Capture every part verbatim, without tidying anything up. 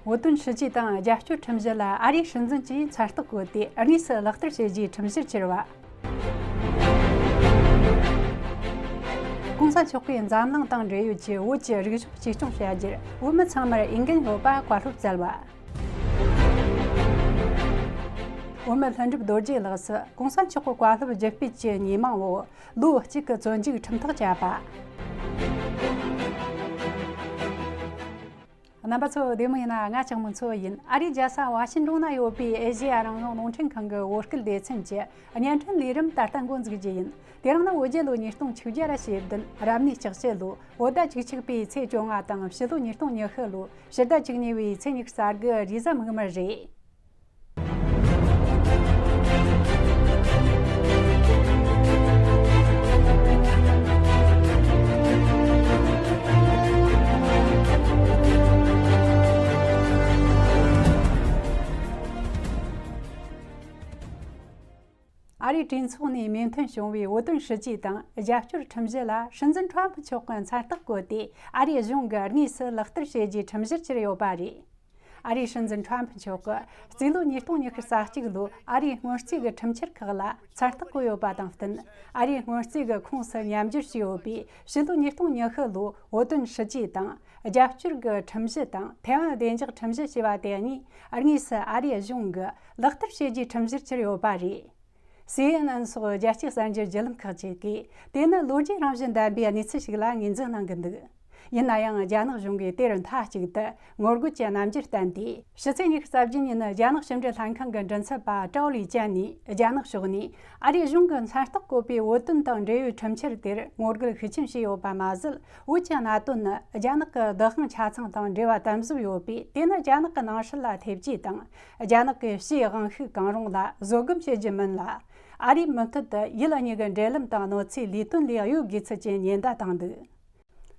བོད་དོན་སྲིད་ཇུས་དང་རྒྱབ་སྐྱོར་ཁྲིམས་གཞི་ལ་ཨ་རིའི་སྲིད་འཛིན་གྱིས་མཚན་རྟགས་བཀོད་དེ། དངོས་སུ་ལག་བསྟར་བྱེད་རྒྱུའི་ཁྲིམས་གཞིར་གྱུར་བ། གོང་ས་མཆོག་གིས་འཛམ་གླིང་དང་འབྲེལ་ཡོད་ཀྱི་བོད་ཀྱི་རིག་གཞུང་གཅེས་སྐྱོང་བྱ་རྒྱུར་བོད་མི་ཚང་མར་འོས་འགན་ཡོད་པ་བཀའ་སློབ་སྩལ་བ། བོད་མི་ལྷུན་གྲུབ་རྡོ་རྗེ་ལགས་སུ་གོང་ས་མཆོག་གི་བཀའ་སློབ་བརྒྱུད་སྤེལ་གྱི་ཉེས་མིང་འོག་ལོ་གཅིག་གི་བཙོན་འཇུག་ཁྲིམས་ཐག་བཅད་པ། རྣམ་པ་ཚོ་བདེ་མོ་ཡིན་ན། ང་ལྕགས་མོ་མཚོ་ཡིན། ཨ་རིའི་རྒྱལ་ས་ཝ་ཤིང་ཏོན་ན་ཡོད་པའི་ཨེ་ཤེ་ཡ་རང་དབང་རླུང་འཕྲིན་ཁང་གི་བོད་སྐད་སྡེ་ཚན་གྱི་བརྙན་འཕྲིན་ལས་རིམ་ད་ལྟ་འགོ་འཛུགས་རྒྱུ་ཡིན། དེ་རིང་ནི་བོད་རྒྱལ་ལོ་ཉིས་སྟོང་ཆིག་བརྒྱ་ར་ཞེ་བདུན་རབ་གནས་ལྕགས་བྱི་ལོ་བོད་ཟླ་བཅུ་གཅིག་པའི་ཚེས་བཅོ་ལྔ་དང་ཕྱི་ལོ་ཉིས་སྟོང་ཉི་ཤུ་ལོ་ཕྱི་ཟླ་བཅུ་གཉིས་པའི་ཚེས་ཉི་ཤུ་རྩ་དགུ་རེས་གཟའ་མིག་དམར་རེད། ཨ་རིའི་གྲོས་ཚོགས་ནས་མོས་མཐུན་བྱུང་བའི་བོད་དོན་སྲིད་ཇུས་དང་རྒྱབ་སྐྱོར་ཁྲིམས་གཞི་ལ་སྲིད་འཛིན་ཁྲོམ་ཕུ་མཆོག་གིས་མཚན་རྟགས་བཀོད་དེ། ཨ་རིའི་གཞུང་གིས་དངོས་སུ་ལག་བསྟར་བྱེད་རྒྱུའི་ཁྲིམས་གཞིར་གྱུར་ཡོད་པ་རེད། ཨ་རིའི་སྲིད་འཛིན་ཁྲོམ་ཕུ་མཆོག་གིས་རྩིས་ལོ་ཉིས་སྟོང་ཉི་ཤུ་རྩ་གཅིག་ལོའི་ཨ་རིའི་སྔོན་རྩིས་ཀྱི་ཁྲིམས་འཆར་ཁག་ལ་མཚན་རྟགས་བཀོད་ཡོད་པ་དང་བསྟུན། ཨ་རིའི་སྔོན་རྩིས་ཀྱི་ཁོངས་སུ་མཉམ་སྦྱོར་བྱས་ཡོད་པའི་ཕྱི་ལོ་ཉིས་སྟོང་ཉི་ཤུ་ལོའི་བོད་དོན་སྲིད་ཇུས་དང་རྒྱབ་སྐྱོར་གྱི་ཁྲིམས་གཞི་དང་ཐའེ་ཝན་བདེ་འཇགས་ཁྲིམས་གཞི་ཞེས་པ་དེ་གཉིས་དངོས་སུ་ཨ་རིའི་གཞུང་གིས་ལག་བསྟར་བྱེད་རྒྱུའི་ཁྲིམས་གཞིར་གྱུར་ཡོད་པ་རེད། སི་ཨེན་ཨེན་སོགས་རྒྱལ་སྤྱིའི་གསར་འགྱུར་བརྒྱུད་ལམ་ཁག་ཅིག་གིས་དེ་ནི་ལོ་རྒྱུས་རང་བཞིན་ལྡན་པའི་གནས་ཚུལ་ཞིག་ལ་ངོས་འཛིན་གནང་གི་འདུག་ཡིན་ན་ཡང་རྒྱ་ནག་གཞུང་གིས་དེར་མཐའ་གཅིག་ཏུ་ངོ་རྒོལ་གྱི་རྣམ་འགྱུར་བསྟན་ཏེ། ཕྱི་ཚེས་ཉི་ཤུ་རྩ་བརྒྱད་ཉིན་རྒྱ་ནག་ཕྱི་འབྲེལ་ལྷན་ཁང་གི་མགྲིན་ཚབ་པ་ཀྲའོ་ལི་ཅན་ནས་རྒྱ་ནག་ཕྱོགས་ནས་ཨ་རིའི་གཞུང་གིས་མཚན་རྟགས་བཀོད་པའི་བོད་དོན་དང་འབྲེལ་ཡོད་ཁྲིམས་འཆར་དེར་ངོ་རྒོལ་ཤུགས་ཆེན་བྱས་ཡོད་པ་མ་ཟད། བོད་ཀྱི་གནད་དོན་ནི་རྒྱ་ནག་གི་བདག་དབང་ཆ་ཚང་དང་འབྲེལ་བ་དམ་ཟབ་ཡོད་པས། དེ་ནི་རྒྱ་ནག་གི་ནང་སྲིད་ལ་ཐེ་བྱུས་དང་། རྒྱ་ནག་གི་ཕྱིའི་དབང་ཤུགས་གང་རུང་ལ་བཟོད་སྒོམ་བྱེད་རྒྱུ་མིན་ལ། ཨ་རིས་མུ་མཐུད་དུ་ཡུལ་གཉིས་ཀྱི་འབྲེལ་ལམ་དང་གནོད་འཚེའི་ལས་དོན་ལས་གཡོལ་དགོས་ཚུལ་གྱི་ཉེན་བརྡ་བཏང་འདུག་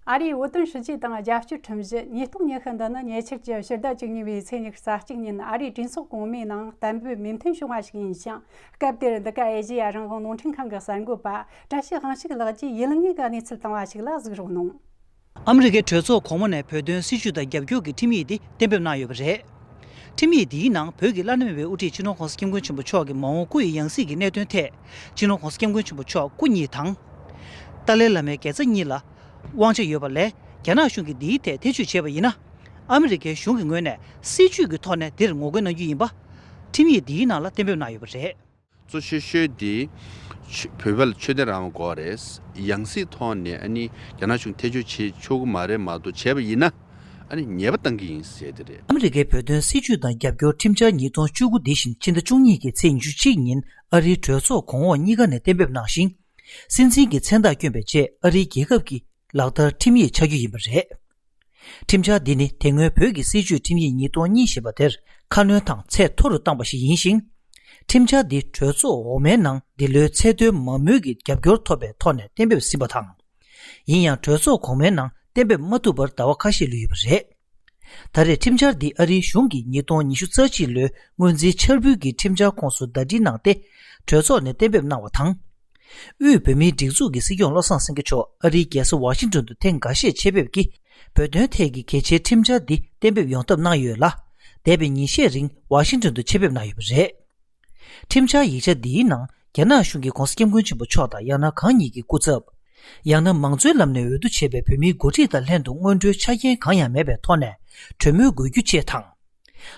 ཨ་རིའི་བོད་དོན་སྲིད་ཇུས་དང་རྒྱབ་སྐྱོར་ཁྲིམས་གཞི་ཉིས་སྟོང་ཉི་ཤུ་འདི་ནི་ཉེ་ཆར་གྱི་ཕྱི་ཟླ་བཅུ་གཉིས་པའི་ཚེས་ཉི་ཤུ་རྩ་གཅིག་ཉིན་ཨ་རིའི་གྲོས་ཚོགས་གོང་མའི་ནང་གཏན་འབེབས་མོས་མཐུན་བྱུང་བ་ཞིག་ཡིན་ཞིང་། སྐབས་དེར་འདི་ག་ཨེ་ཤེ་ཡ་རང་དབང་རླུང་འཕྲིན་ཁང་གི་གསར་འགོད་པ་བཀྲ་ཤིས་དབང་ཕྱུག་ལགས་ཀྱིས་ཡུལ་དངོས་ཀྱི་གནས་ཚུལ་བཏང་བ་ཞིག་ལ་གཟིགས་རོགས་གནང་། ཨ་མི་རི་ཀའི་གྲོས་ཚོགས་གོང་མ་ནས་བོད་དོན་སྲིད་ཇུས་དང་རྒྱབ་སྐྱོར་གྱི་ཁྲིམས་ཡིག་འདི་གཏན་འབེབས་གནང་ཡོད་པ་རེད། ཁྲིམས་ཡིག་འདིའི་ནང་བོད་ཀྱི་བླ་ན་མེད་པའི་དབུ་ཁྲིད་སྤྱི་ནོར་༸གོང་ས་༸སྐྱབས་མགོན་ཆེན་པོ་མཆོག་གི་མ་འོངས་སྐུ་ཡི་ཡང་སྲིད་ཀྱི་གནད་དོན་ཐད། སྤྱི་ནོར་༸གོང་ས་༸སྐྱབས་མགོན་ཆེན་པོ་མཆོག་སྐུ་ཉིད་དང་། ཏཱ་ལའི་བླ་མའི་དགེ་རྩ་གཉིས་ལ་དབང་ཆ་ཡོད་པ་ལས། རྒྱ་ནག་གཞུང་གིས་འདིའི་ཐད་ཐེ་བྱུས་བྱས་པ་ཡིན་ན། ཨ་མི་རི་ཀའི་གཞུང་གི་ངོས་ནས་སྲིད་ཇུས་ཀྱི་ཐོག་ནས་འདིར་ངོ་རྒོལ་གནང་རྒྱུ་ཡིན་པ། ཁྲིམས་ཡིག་འདིའི་ནང་ལ་གཏན་འབེབས་གནང་ཡོད་པ་རེད། གཙོ་ཆེ་ཤོས་དེ་ཆོས་བོད་པ་ལ་ཆོས་དད་རང་དབང་དགོས་རེད། ཡང་སྲིད་ཐོག་ནས་ཨ་ནི་རྒྱ་ནག་གཞུང་ཐེ་བྱུས་བྱེད་ཆོག་གི་མ་རེད། མ་གཏོགས་བྱས་པ་ཡིན་ན་ཨ་ནི་ཉེས་པ་གཏང་གི་ཡིན་ཟེར་དེ་རེད། ཨ་མི་རི་ཀའི་བོད་དོན་སྲིད་ཇུས་དང་རྒྱབ་སྐྱོར་ཁྲིམས་འཆར་ཉིས་སྟོང་བཅུ་དགུ་འདི་བཞིན་ཕྱི་ཟླ་བཅུ་གཉིས་ཀྱི་ཚེས་ཉི་ཤུ་གཅིག་ཉིན་ཨ་རིའི་གྲོས་ཚོགས་གོང་འོག་གཉིས་ཀ་ནས་གཏན་འབེབས་གནང་ཞིང་། སྲིད་འཛིན་གྱི་མཚན་རྟགས་བསྐྱོན་པའི་རྗེས་ཨ་རིའི་རྒྱལ་ཁབ་ཀྱི་ལག་བསྟར་ཁྲིམས་ཡིག་ཆགས་རྒྱུ་ཡིན་པ་རེད། ཁྲིམས་འཆར་འདི་ནི་དེ་སྔོན་བོད་ཀྱི་སྲིད་ཇུས་ཁྲིམས་ཡིག་ཉིས་སྟོང་གཉིས་ཞེས་པ་དེར་ཁ་སྣོན་དང་ཚད་མཐོ་རུ་བཏང་པ་ཞིག་ཡིན་ཞིང་། ཁྲིམས་འཆར་འདི་གྲོས་ཚོགས་འོག་མའི་ནང་འདི་ལོའི་ཚེས་སྟོན་མ་མུས་ཀྱི་རྒྱབ་སྐྱོར་ཐོབ་པའི་ཐོག་ནས་གཏན་འབེབས་ཟིན་པ་དང་། ཡིན་ཡང་གྲོས་ཚོགས་གོང་མའི་ནང་གཏན་འབེབས་མ་ཐུབ་པར་ཟླ་བ་ཁ་ཤས་ལུས་ཡོད་པ་རེད། ད་རེས་ཁྲིམས་འཆར་འདི་ཨ་རིའི་གཞུང་གིས་ཉིས་སྟོང་ཉི་ཤུ་རྩ་གཅིག་ལོའི་སྔོན་རྩིས་འཆར་འབུལ་གྱི་ཁྲིམས་འཆར་ཁོངས་སུ་ཟླ་སྒྲིལ་གནང་སྟེ། གྲོས་ཚོགས་ནས་གཏན་འབེབས་གནང་བ་དང་། དབུས་བོད་མིའི་སྒྲིག་འཛུགས་ཀྱི་སྲིད་སྐྱོང་བློ་བཟང་སེང་གེ་མཆོག་ཨ་རིའི་རྒྱལ་ས་ཝ་ཤིང་ཏོན་དུ་ཐེངས་འགའ་ཤས་ཆེད་ཕེབས་ཀྱིས་བོད་དོན་ཐད་ཀྱི་གལ་ཆེའི་ཁྲིམས་འཆར་འདི་གཏན་འབེབས་ཡོང་ཐབས་གནང་ཡོད་ལ། འདས་པའི་ཉིན་ཤས་རིང་ཝ་ཤིང་ཏོན་དུ་ཆེད་ཕེབས་གནང་ཡོད་པ་རེད། ཁྲིམས་འཆར་ཡིག་ཆ་འདིའི་ནང་རྒྱ་ནག་གཞུང་གིས་༸གོང་ས་༸སྐྱབས་མགོན་ཆེན་པོ་མཆོག་དང་ཡང་ན་གང་ཉིད་ཀྱི་སྐུ་ཚབ། ཡང་ན་མང་གཙོའི་ལམ་ནས་འོས་བསྡུ་བྱས་པའི་བོད་མིའི་འགོ་ཁྲིད་དང་ལྷན་དུ་སྔོན་འགྲོའི་ཆ་རྐྱེན་གང་ཡང་མེད་པའི་ཐོག་ནས་གྲོས་མོལ་དགོས་རྒྱུ་བཅས་དང་།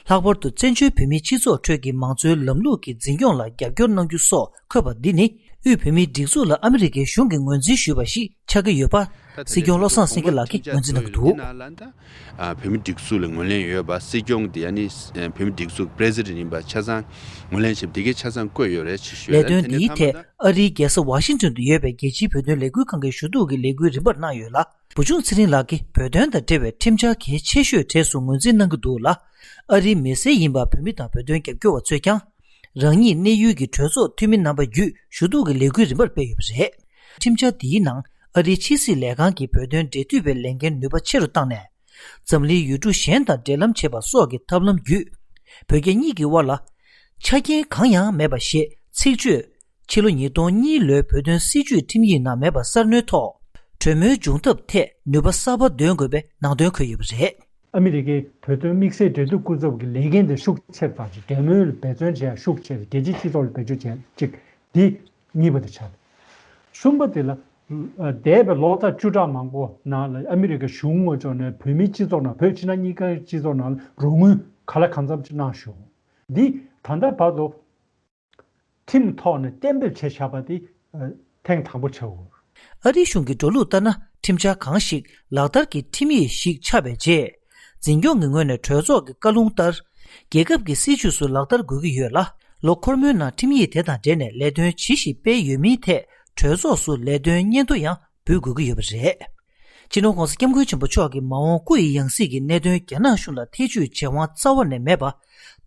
ལྷག་པར་དུ་བཙན་བྱོལ་བོད་མིའི་སྤྱི་ཚོགས་ཁྲོད་ཀྱི་མང་གཙོའི་ལམ་ལུགས་ཀྱི་འཛིན་སྐྱོང་ལ་རྒྱབ་སྐྱོར་གནང་རྒྱུ་སོགས་འཁོད་པ་འདི་ནི་དབུས་བོད་མིའི་སྒྲིག་འཛུགས་ལ་ཨ་མི་རི་ཀའི་གཞུང་གིས་ངོས་འཛིན་ཞུས་པ་ཞིག་ཆགས་ཀྱི་ཡོད་པ། སྲིད་སྐྱོང་བློ་བཟང་སེང་གེ་ལགས་ཀྱིས་ངོས་འཛིན་གནང་གི་འདུག་ཨ། བོད་མི་སྒྲིག་འཛུགས་ལ་ངོས་ལེན་ཡོད་པ། སྲིད་སྐྱོང་དེ་ཨ་ནི་བོད་མི་སྒྲིག་འཛུགས་པི་རེ་སི་ཌེན་ཊི་ཡིན་པ་ཆ་ཚང་ངོས་ལེན་བྱས་པ་དེ་གའི་ཆ་ཚང་བཀོད་ཡོད་རེད་ཅེས་ཞུ་ཡ་ལས་དོན་འདིའི་ཐད་ཨ་རིའི་རྒྱལ་ས་ཝ་ཤིང་ཏོན་དུ་ཡོད་པའི་རྒྱལ་སྤྱིའི་བོད་དོན་ལས་འགུལ་ཁང་གི་ཞུ་གཏུག་གི་ལས་འགུལ་རིམ་པར་གནང་ཡོད་ལ། བུ་ཆུང་ཚེ་རིང་ལགས་ཀྱིས་བོད་དོན་དང་འབྲེལ་བའི་ཁྲིམས་འཆར་གལ་ཆེ་ཤོས་གྲས་སུ་ངོས་འཛིན་གནང་གི་འདུག་ལ། ཨ་རིའི་མི་སེར་ཡིན་པ་བོད་མི་དང་བོད་དོན་རྒྱབ་སྐྱོར་བ་ཚོས་ཀྱང་། རང་ཉིད་གནས་ཡུལ་གྱི་གྲོས་ཚོགས་འཐུས་མི་རྣམ་པ་བརྒྱུད་ཞུ་གཏུག་གི་ལས་འགུལ་རིམ་པར་སྤེལ་ཡོད་པ་རེད། ཁྲིམས་འཆར་འདིའི་ནང་ཨ་རིའི་ཕྱི་སྲིད་ལས་ཁང་གིས་བོད་དོན་འབྲེལ་མཐུད་པའི་ལས་འགན་ནུས་པ་ཆེ་རུ་བཏང་ནས། འཛམ་གླིང་ཡུལ་གྲུ་གཞན་དང་འབྲེལ་ལམ་བྱེད་པ་སོགས་ཀྱི་ཐབས་ལམ་བརྒྱུད། བོད་རྒྱ་གཉིས་ཀྱི་དབར་ལ། ཆ་རྐྱེན་གང་ཡང་མེད་པ་ཞེས་ཚིག་བརྗོད། ཕྱི་ལོ་ཉིས་སྟོང་གཉིས་ལོའི་བོད་དོན་སྲིད་བྱུས་ཁྲིམས་ཡིག་ནང་མེད་པ་གསར་སྣོན་ཐོག་གྲོས་མོལ་འབྱུང་ཐབས་ཐད་ནུས་པ་གསར་པ་འདོན་དགོས་པའི་ནང་དོན་འཁོད་ཡོད་པ་རེད། ཨ་མི་རི་ཀའི་བོད་དོན་དམིགས་བསལ་འབྲེལ་མཐུད་སྐུ་ཚབ་ཀྱི་ལས་འགན་དེ་ཤུགས་ཆེར་བཏང་ཞིང་། འབྲེལ་མོལ་འབད་བརྩོན་བྱེད་ཡ་ཤུགས་ཆེ་བའི་རྒྱལ་སྤྱིའི་སྤྱི་ཚོགས་ལ་བེད་སྤྱོད་བྱེད་ཡ་གཅིག་འདི་གཉིས་པ་དེ་ཆགས་འདུག་གསུམ་པ་དེ་ལ། འདས་པའི་ལོ་ལྟར་བཅུ་ཕྲག་མང་པོ་ནང་ལ་ཨ་མི་རི་ཀའི་གཞུང་ངོས་ཕྱོགས་ནས་བོད་མིའི་སྤྱི་ཚོགས་ནང་། བོད་ཕྱི་ནང་གཉིས་ཀའི་སྤྱི་ཚོགས་ནང་ལ་རོགས་དངུལ་ག་ལ་གང་འཚམ་ཅིག་གནང་བཞག་འདི་ད་ལྟ་བར་དུ་ཁྲིམས་ཐོག་ནས་གཏན་འབེབས་བྱས་བཞག་པ་དེ་ཐེངས་དང་པོ་ཆགས་ཡོད། ཨ་རིའི་གཞུང་གི་འགྲོ་ལུགས་ལྟར་ན། ཁྲིམས་འཆར་གང་ཞིག་ལག་བསྟར་གྱི་ཁྲིམས་ཡིག་ཞིག་ཆགས་པའི་རྗེས། འཛིན་སྐྱོང་གི་ངོས་ནས་གྲོས་ཚོགས་ཀྱི་བཀའ་ལུང་ལྟར། རྒྱལ་ཁབ་ཀྱི་སྲིད་ཇུས་སུ་ལག་བསྟར་དགོས་ཀྱི་ཡོད་ལ། ལོ་འཁོར་མོའི་ནང་ཁྲིམས་ཡིག་དེ་དང་འབྲེལ་ནས་ལས་དོན་ཇི་ཞིག་སྤེལ་ཡོད་མིན་ཐད་གྲོས་ཚོགས་སུ་ལས་དོན་སྙན་ཐོ་ཡང་འབུལ་དགོས་ཀྱི་ཡོད་པ་རེད། སྤྱི་ནོར་༧གོང་ས་༧སྐྱབས་མགོན་ཆེན་པོ་མཆོག་གིས་མ་འོངས་སྐུ་ཡི་ཡང་སྲིད་ཀྱི་གནད་དོན་རྒྱ་ནག་གཞུང་ལ་ཐེ་བྱུས་བྱེད་དབང་རྩ་བ་ནས་མེད་པ།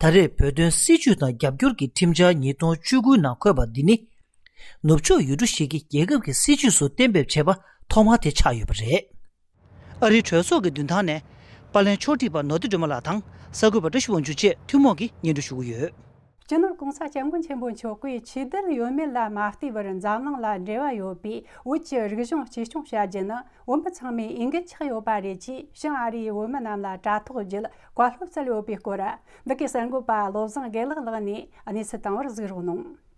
ད་རེས་བོད་དོན་སྲིད་བྱུས་དང་རྒྱབ་སྐྱོར་གྱི་ཁྲིམས་འཆར་ཉིས་སྟོང་བཅུ་དགུ་ནང་འཁོད་པ་འདི་ནི། ནུབ་ཕྱོགས་ཡུལ་གྲུ་ཞིག་གིས་རྒྱལ་ཁབ་ཀྱི་སྲིད་བྱུས་སུ་གཏན་འབེབས་བྱས་པ་ཐོག་མ་དེ་ཆགས་ཡོད་པ་རེད། ཨ་རིའི་གྲོས་ཚོགས་ཀྱི་མདུན་ཐང་ནས། པར་ལེན་ཕྱོགས་སྒྲིག་པ་ནོར་བདེ་སྒྲོལ་མ་ལགས་དང་གསར་འགོད་པ་བཀྲ་ཤིས་དབང་ཕྱུག་བཅས་ཐུན་མོང་གིས་སྙན་སྒྲོན་ཞུ་གི་ཡོད། སྤྱི་ནོར་༧གོང་ས་༧སྐྱབས་མགོན་ཆེན་པོ་མཆོག་གིས་ཆོས་དད་ཡོད་མེད་ལ་མ་ལྟོས་པར་འཛམ་གླིང་ལ་འབྲེལ་བ་ཡོད་པའི་བོད་ཀྱི་རིག་གཞུང་གཅེས་སྐྱོང་བྱ་རྒྱུ་ནི་བོད་མི་ཚང་མའི་འོས་འགན་ཆགས་ཡོད་པ་རེད་ཅེས་བྱང་ཨ་རིའི་བོད་མི་རྣམས་ལ་དྲ་ཐོག་བརྒྱུད་བཀའ་སློབ་སྩལ་ཡོད་པའི་སྐོར། འདི་གའི་གསར་འགོད་པ་བློ་བཟང་དགེ་ལེགས་ལགས་ནས་གནས་ཚུལ་དང་པོར་གཟིགས་རོགས་གནང་།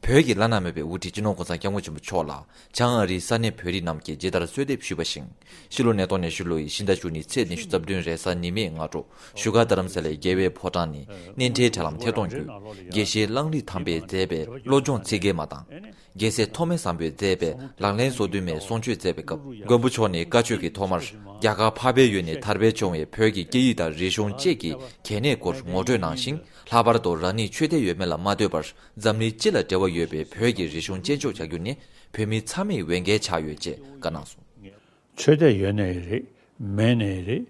བོད་ཀྱི་བླ་ན་མེད་པའི་དབུ་ཁྲིད་སྤྱི་ནོར་༧གོང་ས་༧སྐྱབས་མགོན་ཆེན་པོ་མཆོག་ལ་བྱང་ཨ་རིའི་ས་གནས་བོད་རིགས་རྣམས་ཀྱིས་ཇི་ལྟར་གསོལ་འདེབས་ཞུས་པ་བཞིན། ཕྱི་ལོ་ཉིས་སྟོང་ཉི་ཤུ་ལོའི་ཕྱི་ཟླ་བཅུ་གཉིས་ཚེས་ཉི་ཤུ་རྩ་བདུན་རེས་གཟའ་ཉི་མའི་སྔ་དྲོ། བཞུགས་སྒར་རྡ་རམ་ས་ལའི་རྒྱལ་བའི་ཕོ་བྲང་ནས་གཉེན་འཕྲད་དྲ་ལམ་ཐད་གཏོང་བརྒྱུད། དགེ་བཤེས་གླང་རི་ཐང་པས་མཛད་པའི་བློ་སྦྱོང་ཚིག་བརྒྱད་མ་དང་། རྒྱལ་སྲས་ཐོགས་མེད་བཟང་པོས་མཛད་པའི་ལག་ལེན་སོ་བདུན་མའི་གསུང་ཆོས་མཛད་པའི་སྐབས། མགོན་པོ་མཆོག་ནས་བཀའ་ཆོས་ཀྱི་ཐོག་མར། རྒྱ་གར་འཕགས་པའི་ཡུལ་ནས་དར་སྤེལ་བྱུང་བའི་བོད་ཀྱི་སྐད་ཡིག་དང་རིག་གཞུང་བཅས་ཀྱི་གལ་གནད་སྐོར་ངོ་སྤྲོད་གནང་ཞིང་། ལྷག་པར་དུ་རང་ཉིད་ཆོས་དད་ཡོད་མེད་ལ་མ་ལྟོས་པར། འཛམ་གླིང་སྤྱི་ལ་འབྲེལ་བ་ཡོད་པའི་བོད་ཀྱི་རིག་གཞུང་སྐྱེལ་འཇོག་བྱ་རྒྱུ་ནི་བོད་མི་ཚང་མའི་འོས་འགན་ཆགས་ཡོད་ཅེས་བཀའ་གནང་སོང་། ཆོས་དད་ཡོད་ནའི་རེད། མེད་ནའི་རེད།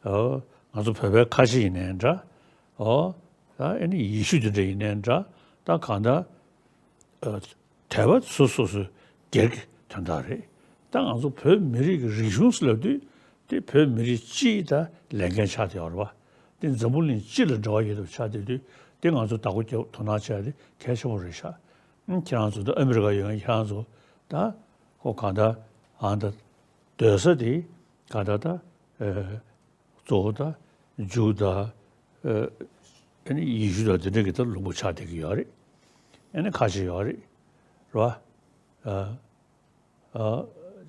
ཨོ། ང་ཚོ་བོད་པའི་ཁ་ཆེ་ཡིན་ནའི་འདྲ། ཨོ། ད་ཨེ་ནི་ཡེ་ཤུ་དེ་འདྲ་ཡིན་ནའི་འདྲ། ད་གང་ལྟར། ཨ། དད་པ་སོ་སོ་སོའི་སྒེར་གྱི་དོན་དག་རེད། ད་ང་ཚོ་བོད་མི་རིགས་ཀྱི་རིག་གཞུང་ཟེར་ལབ་དུས། དེ་བོད་མི་རིགས་སྤྱིའི་ད་ལས་འགན་ཆགས་བསྡད་ཡོད་རེད་པ། དེ་འཛམ་བུ་གླིང་སྤྱི་ལ་འབྲེལ་བ་ཡོད་པ་ཆགས་བསྡད་དུས། དེ་ང་ཚོ་བདག་པོ་རྒྱབ་དོ་སྣང་བྱས་ཏེ་གལ་ཆེན་པོ་རེད་ཤག་ཨ། ཁྱེད་རང་ཚོ་ད་ཨ་མི་རི་ཀ་ཡོད་མཁན་ཁྱེད་རང་ཚོ་ད་ཁོ་གང་ལྟར་ཨ་ད་སྡོད་ས་དེ་གང་ལྟར་ད། ཨ། གཙོ་བོ་ད་འཇུ་ད། ཨ་ནི་ཡེ་ཤུ་ད་དེ་འདྲ་གི་ད་ལུང་པ་ཆགས་བསྡད་ཀྱི་ཡོད་རེད། ཨ་ནི་ཁ་ཆེ་ཡོད་རེད། རེད་པ། ཨ། ཨ།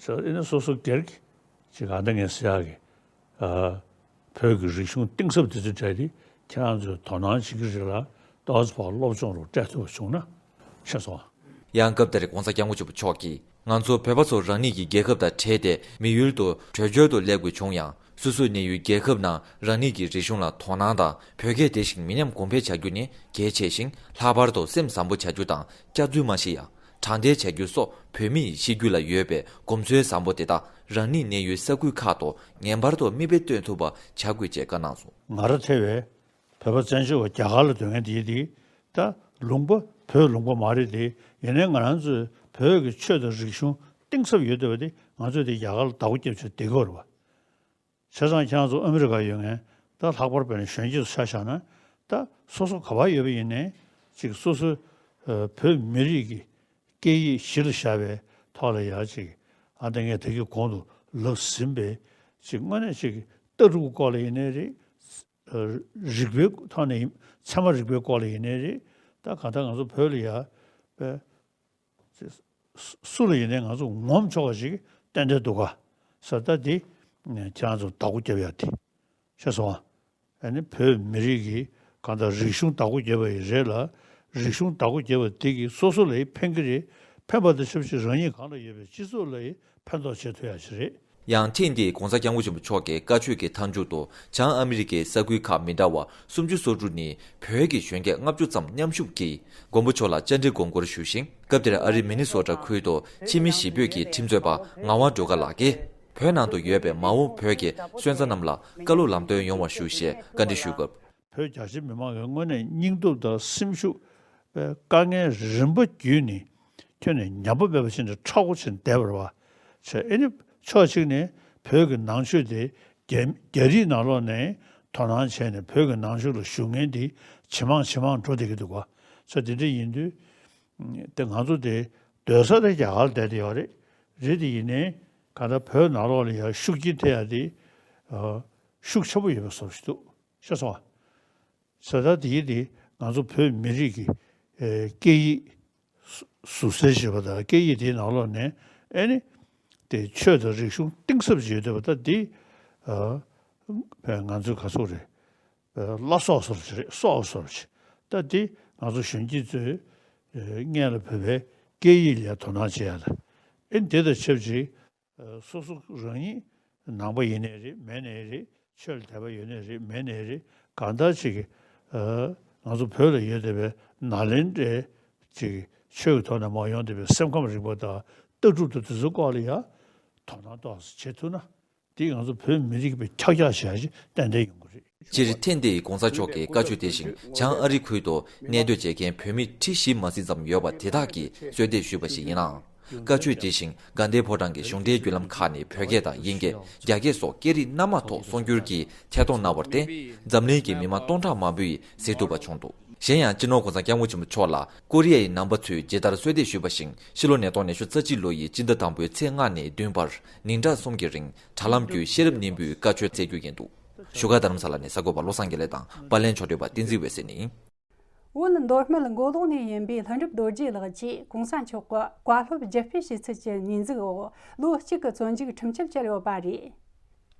ཨ་ནི་སོ་སོ་སྒེར་གྱི་ཅིག་གང་ལྟར་ངས་ཟེར་ཡག་གི། ཨ། བོད་ཀྱི་རིག་གཞུང་གཏིང་ཟབ་དེ་ཚོའི་གྲས་དེ་ཁྱེད་རང་ཚོས་དོ་སྣང་བྱེད་ཀྱི་རེད་ལ། ཏོག་ཙམ་ཕར་སློབ་སྦྱོང་རོགས་སྤྲད་ཐུབ་པ་བྱུང་ན་ཤེས་སོང་ཨ། ཡང་སྐབས་དེར་༧གོང་ས་༧སྐྱབས་མགོན་ཆེན་པོ་མཆོག་གིས། ང་ཚོ་བོད་པ་ཚོ་རང་ཉིད་ཀྱི་རྒྱལ་ཁབ་དང་བྲལ་ཏེ་མི་ཡུལ་དུ་བྲོས་བྱོལ་དུ་སླེབས་དགོས་བྱུང་ཡང་། སོ་སོའི་གནས་ཡུལ་རྒྱལ་ཁབ་ནང་རང་ཉིད་ཀྱི་རིག་གཞུང་ལ་དོ་སྣང་དང་། བོད་སྐད་དེ་བཞིན་མི་ཉམས་གོང་འཕེལ་བྱ་རྒྱུ་ནི་གལ་ཆེ་ཞིང་། ལྷག་པར་དུ་སེམས་བཟང་པོ་བྱ་རྒྱུ་དང་སྐྱག་རྫུན་མ་བཤད་ཡ། དྲང་བདེན་བྱ་རྒྱུ་སོགས་བོད་མི་ཡི་གཤིས་རྒྱུད་ལ་ཡོད་པའི་གོམས་སྲོལ་བཟང་པོ་དེ་དག་རང་ཉིད་གནས་ཡུལ་ས་ཁུལ་ཁག་ཏུ་ངེས་པར་དུ་མིག་དཔེ་སྟོན་ཐུབ་པ་བྱ་དགོས་ཅེས་བཀའ་གནང་སོང་། ང་རང་ཐེ་བའི་བོད་པ་བཙན་བྱོལ་བ་རྒྱ་གར་ལ་སྡོད་མཁན་དེ་དེ་ད་ལུང་པ་བོད་ལུང་པ་མ་རེད་དེ། ཡིན་ནའི་ང་རང་ཚོའི་བོད་ཀྱི་ཆོས་དང་རིག་གཞུང་གཏིང་ཟབ་ཡོད་བསྡད་པ་དེ་ང་ཚོས་དེ་རྒྱ་གར་ལ་བདག་པོ་རྒྱབ་བྱས་བསྡད་ཀྱི་ཡོད་རེད་པ། བྱས་ཙང་ཁྱེད་རང་ཚོ་ཨ་མི་རི་ཀ་ཡོད་མཁན་ད་ལྷག་པར་བོད་ནས་གཞོན་སྐྱེས་ཚོ་ཆ་བཞག་ན། ད་སོ་སོ་ག་པར་ཡོད་པ་ཡིན་ནའི་ཅིག་སོ་སོའི་ཨ་བོད་མི་རིགས་ཀྱི་སྐད་ཡིག་གཞི་ལ་བཞག་པའི་ཐོག་ལ་ཡ་ཅིག་ཨ་ད་ངས་ད་གིན་གོང་དུ་ལབ་ཟིན་པའི་ཅིག་དངོས་གནས་ཅིག་ལྟ་གྲུབ་ཀྱི་སྐོར་ལ་ཡིན་ནའི་རེད། ཨ་རིག་པའི་ཐོག་ནས་ཡིན། ཚད་མ་རིག་པའི་སྐོར་ལ་ཡིན་ནའི་རེད། ད་གང་ལྟར་ང་ཚོ་བོད་ལ་ཡ་པའི་སུ་ལ་ཡིན་ནའི་ང་ཚོ་ངོམ་ཆོག་པ་ཞིག་ཏན་ཏན་འདུག་ག་ཟེར། ད་འདི་ཁྱེད་རང་ཚོ་བདག་པོ་རྒྱབ་ཡ་དེ་ཤེས་སོང་ཨ། ཨ་ནི་བོད་མི་རིགས་ཀྱི་གང་ལྟར་རིག་གཞུང་བདག་པོ་རྒྱབ་པ་ཡི་རེད་ལ། རིག་གཞུང་བདག་པོ་རྒྱབ་པ་དེ་གིས་སོ་སོ་ལ་ཕན་གྱི་རེད། ཕན་པ་དང་ཆབས་ཅིག་རང་ཉིད་གང་ལ་ཡོད་པའི་སྤྱི་ཚོགས་ལ་ཕན་ཐོགས་བྱེད་ཐུབ་ཡ་ཞིག་རེད། ཡང་ཐེངས་འདིའི་༧གོང་ས་༧སྐྱབས་མགོན་ཆེན་པོ་མཆོག་གི་བཀའ་ཆོས་ཀྱི་མཐའ་མཇུག་ཏུ་བྱང་ཨ་མི་རི་ཀའི་ས་ཁུལ་ཁག་མི་འདྲ་བ་སུམ་ཅུ་སོ་དྲུག་ནས་བོད་ཀྱི་གཞོན་སྐྱེས་ལྔ་བཅུ་ཙམ་མཉམ་ཞུགས་ཀྱིས་མགོན་པོ་མཆོག་ལ་བཅར་འདྲི་དགོངས་སྐོར་ཞུས་ཤིང་། སྐབས་དེར་ཨ་རིའི་མི་ནི་སོ་ཊ་ཁུལ་དུ་ཕྱི་མི་གཞིས་སྤོས་ཀྱི་ཁྲིམས་རྩོད་པ་ངག་དབང་སྒྲོལ་དཀར་ལགས་ཀྱིས། བོད་ནང་དུ་ཡོད་པའི་མ་འོངས་བོད་ཀྱི་སོན་རྩ་རྣམས་ལ་བཀའ་སློབ་ལམ་སྟོན་ཡོང་བ་ཞུ་ཞེས་བཀའ་འདྲི་ཞུས་སྐབས། བོད་རྒྱ་ཆེ་མི་མང་གི་དངོས་གནས་སྙིང་སྟོབས་དང་སེམས་ཤུགས་པའི་དཀའ་ངལ་རིམ་པ་བརྒྱུད་ནས་ཁྱོན་ནས་ཉམས་པ་མེད་པ་བྱས་ནས་མཁྲེགས་པོ་བྱས་ནས་བསྡད་པ་རེད་པ། བྱས་ཨེ་ནི་ཕྱོགས་གཅིག་ནས་བོད་ཀྱི་ནང་ཆོས་དེ་རྒྱ་རྒྱ་རིགས་ནང་ལོགས་ནས་དོ་སྣང་བྱས་ནས་བོད་ཀྱི་ནང་ཆོས་ལ་ཞུགས་མཁན་དེ་ཇེ་མང་ཇེ་མང་འགྲོ་བསྡད་ཀྱི་འདུག་ག་བྱས་དེ་འདྲ་ཡིན་དུས། དེ་ང་ཚོ་དེ་སྡོད་ས་དེ་རྒྱ་གར་ལ་བསྡད་དེ་ཡོད་རེད། རེད་དེ་ཡིན་ནའི་གང་ལྟར་བོད་ནང་ལོགས་ལ་ཡང་ཤུགས་རྐྱེན་ཐེབས་ཡ་དེ། ཨ། ཤུགས་ཆེན་པོ་ཡོད་པའི་བཟོ་ཞིག་འདུག། ཤེས་སོང་ང་། བྱས་ཙང་དེ་ཡིན་དེ་ང་ཚོ་བོད་མི་རིགས་ཀྱི་ཨེ་སྐད་ཡིག་ཟུར་ཟུར་གསལ་བྱེད་པ་དང་སྐད་ཡིག་དེའི་ནང་ལོགས་ནས་ཨེ་ནི་དེ་ཆོས་དང་རིག་གཞུང་གཏིང་ཟབ་ཅིག་ཡོད་བསྡད་པ་ད་འདི་ཨ་ང་ཚོའི་ག་ཚོད་རེད། ཨ་བླ་སྲོག་སོར་ཅིག་རེད། སྲོག་སོར་ཅིག་ད་འདི་ང་ཚོ་གཞོན་སྐྱེས་ཚོས་ཨེ་སྔན་ལ་བོད་པའི་སྐད་ཡིག་ལ་དོ་སྣང་བྱེད་ཡ་ད་ཨེ་འདི་དང་ཆབས་ཅིག་སོ་སོ་རང་ཉིད་ནང་པ་ཡིན་ནའི་རེད། མིན་ནའི་རེད། ཆོས་ལ་དད་པ་ཡོད་ནའི་རེད། མེད་ནའི་རེད། གང་ལྟར་ཅིག་ང་ཚོ་བོད་ལ་ཡོད་བསྡད་པའི་ནཱ་ལེནྡྲའི་ཅིག་ཆོས་ཀྱི་ཐོག་ནས་མར་ཡོང་བསྡད་པའི་སེམས་ཁམས་རིག་པ་དང་ལྟ་གྲུབ་དང་དེ་ཚོའི་སྐོར་ལ་ཡང་དོ་སྣང་ཏོག་ཙམ་བྱེད་ཐུབ་ན་དེ་ང་ཚོ་བོད་མི་རིགས་ཀྱི་ཁྱབ་རྒྱ་ཞེ་ཞིག་ཏན་ཏན་ཡོང་གི་རེད། སྤྱིར་ཐེངས་འདིའི་གོང་ས་མཆོག་གི་བཀའ་ཆོས་དེ་བཞིན་བྱང་ཨ་རི་ཁུལ་དུ་གནས་སྡོད་བྱེད་མཁན་བོད་མི་ཁྲི་བཞི་མ་ཟིན་ཙམ་ཡོད་པ་དེ་དག་གིས་གསོལ་འདེབས་ཞུས་པ་ཞིག་ཡིན་ནའང་། བཀའ་ཆོས་དེ་བཞིན་དགའ་ལྡན་ཕོ་བྲང་གི་གཞུང་འབྲེལ་བརྒྱུད་ལམ་ཁག་ནས་བོད་སྐད་དང་དབྱིན་སྐད། རྒྱ་སྐད་སོགས་སྐད་རིགས་སྣ་མང་ཐོག་གསུང་སྒྱུར་གྱིས་ཐད་གཏོང་གནང་བར་བརྟེན། འཛམ་གླིང་གི་མི་མང་སྟོང་ཕྲག་མང་པོས་གཟིགས་ཐུབ་པ་བྱུང་འདུག། གཞན་ཡང་སྤྱི་ནོར་༸གོང་ས་༸སྐྱབས་མགོན་ཆེན་པོ་མཆོག་ལ་ཀོ་རི་ཡའི་ནང་པ་ཚོས་ཇི་ལྟར་གསོལ་འདེབས་ཞུས་པ་བཞིན་ཕྱི་ལོ་ཉིས་སྟོང་ཉི་ཤུ་རྩ་གཅིག་ལོ་ཡི་སྤྱི་ཟླ་དང་པོའི་ཚེས་ལྔ་ནས་བདུན་བར་ཉིན་གྲངས་གསུམ་གྱི་རིང་དྲ་ལམ་བརྒྱུད་ཤེས་རབ་སྙིང་པོའི་བཀའ་ཆོས་སྩལ་རྒྱུ་ཡིན་འདུག། བཞུགས་སྒར་རྡ་རམ་ས་ལ་ནས་གསར་འགོད་པ་བློ་བཟང་དགེ་ལེགས་དང་པར་ལེན་ཕྱོགས་སྒྲིག་པ་བསྟན་འཛིན་འོད་ཟེར་ནས། བོད་མདོ་སྨད་མགོ་ལོག་ནས་ཡིན་པའི་ལྷུན་གྲུབ་རྡོ་རྗེ་ལགས་ཀྱིས་གོང་ས་མཆོག་གི་བཀའ་སློབ་བརྒྱུད་སྤེལ་བྱས་ཚུལ་གྱི་ཉེས་འཛུགས་འོག་ལོ་གཅིག་གི་བཙོན་འཇུག་ཁྲིམས་ཆད་བཅད་ཡོད་པ་རེད།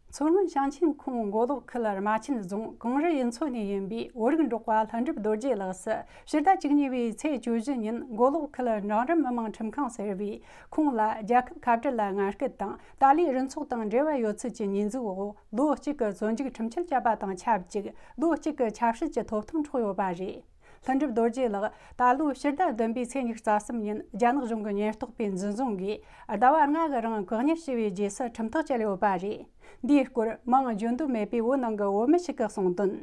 མཚོ་སྔོན་ཞིང་ཆེན་ཁོངས་མགོ་ལོག་ཁུལ་རྨ་ཆེན་རྫོང་གངས་རི་གཡུ་མཚོ་ནས་ཡིན་པའི་བོད་རིགས་འབྲོག་པ་ལྷུན་གྲུབ་རྡོ་རྗེ་ལགས་སུ་ཕྱི་ཟླ་བཅུ་གཉིས་པའི་ཚེས་བཅུ་བཞི་ཉིན་མགོ་ལོག་ཁུལ་འབྲིང་རིམ་མི་དམངས་ཁྲིམས་ཁང་ཟེར་བས་ཁོང་ལ་རྒྱལ་ཁབ་ཁ་བྲལ་ལ་ངན་སྐུལ་དང་ཏཱ་ལའི་རུ་ཚོགས་དང་འབྲེལ་བ་ཡོད་ཚུལ་གྱི་ཉེས་འཛུགས་འོག་ལོ་གཅིག་གི་བཙོན་འཇུག་ཁྲིམས་ཆད་བཅད་པ་དང་ཆབས་ཅིག་ལོ་གཅིག་གི་ཆབ་སྲིད་ཀྱི་ཐོབ་ཐང་འཕྲོག་ཡོད་པ་རེད། ལྷུན་གྲུབ་རྡོ་རྗེ་ལགས་ད་ལོའི་ཕྱི་ཟླ་བདུན་པའི་ཚེས་ཉི་ཤུ་རྩ་གསུམ་ཉིན་རྒྱ་ནག་གཞུང་གི་ཉེན་རྟོག་པས་འཛིན་བཟུང་གིས་ཟླ་བ་ལྔ་གི་རིང་བཀག་ཉར་བྱས་པའི་རྗེས་སུ་ཁྲིམས་ཐག་བཅད་ཡོད་པ་རེད། འདིའི་སྐོར་མིང་བརྗོད་འདོད་མེད་པའི་བོད་ནང་གི་བོད་མི་ཞིག་གིས་གསུངས་དོན།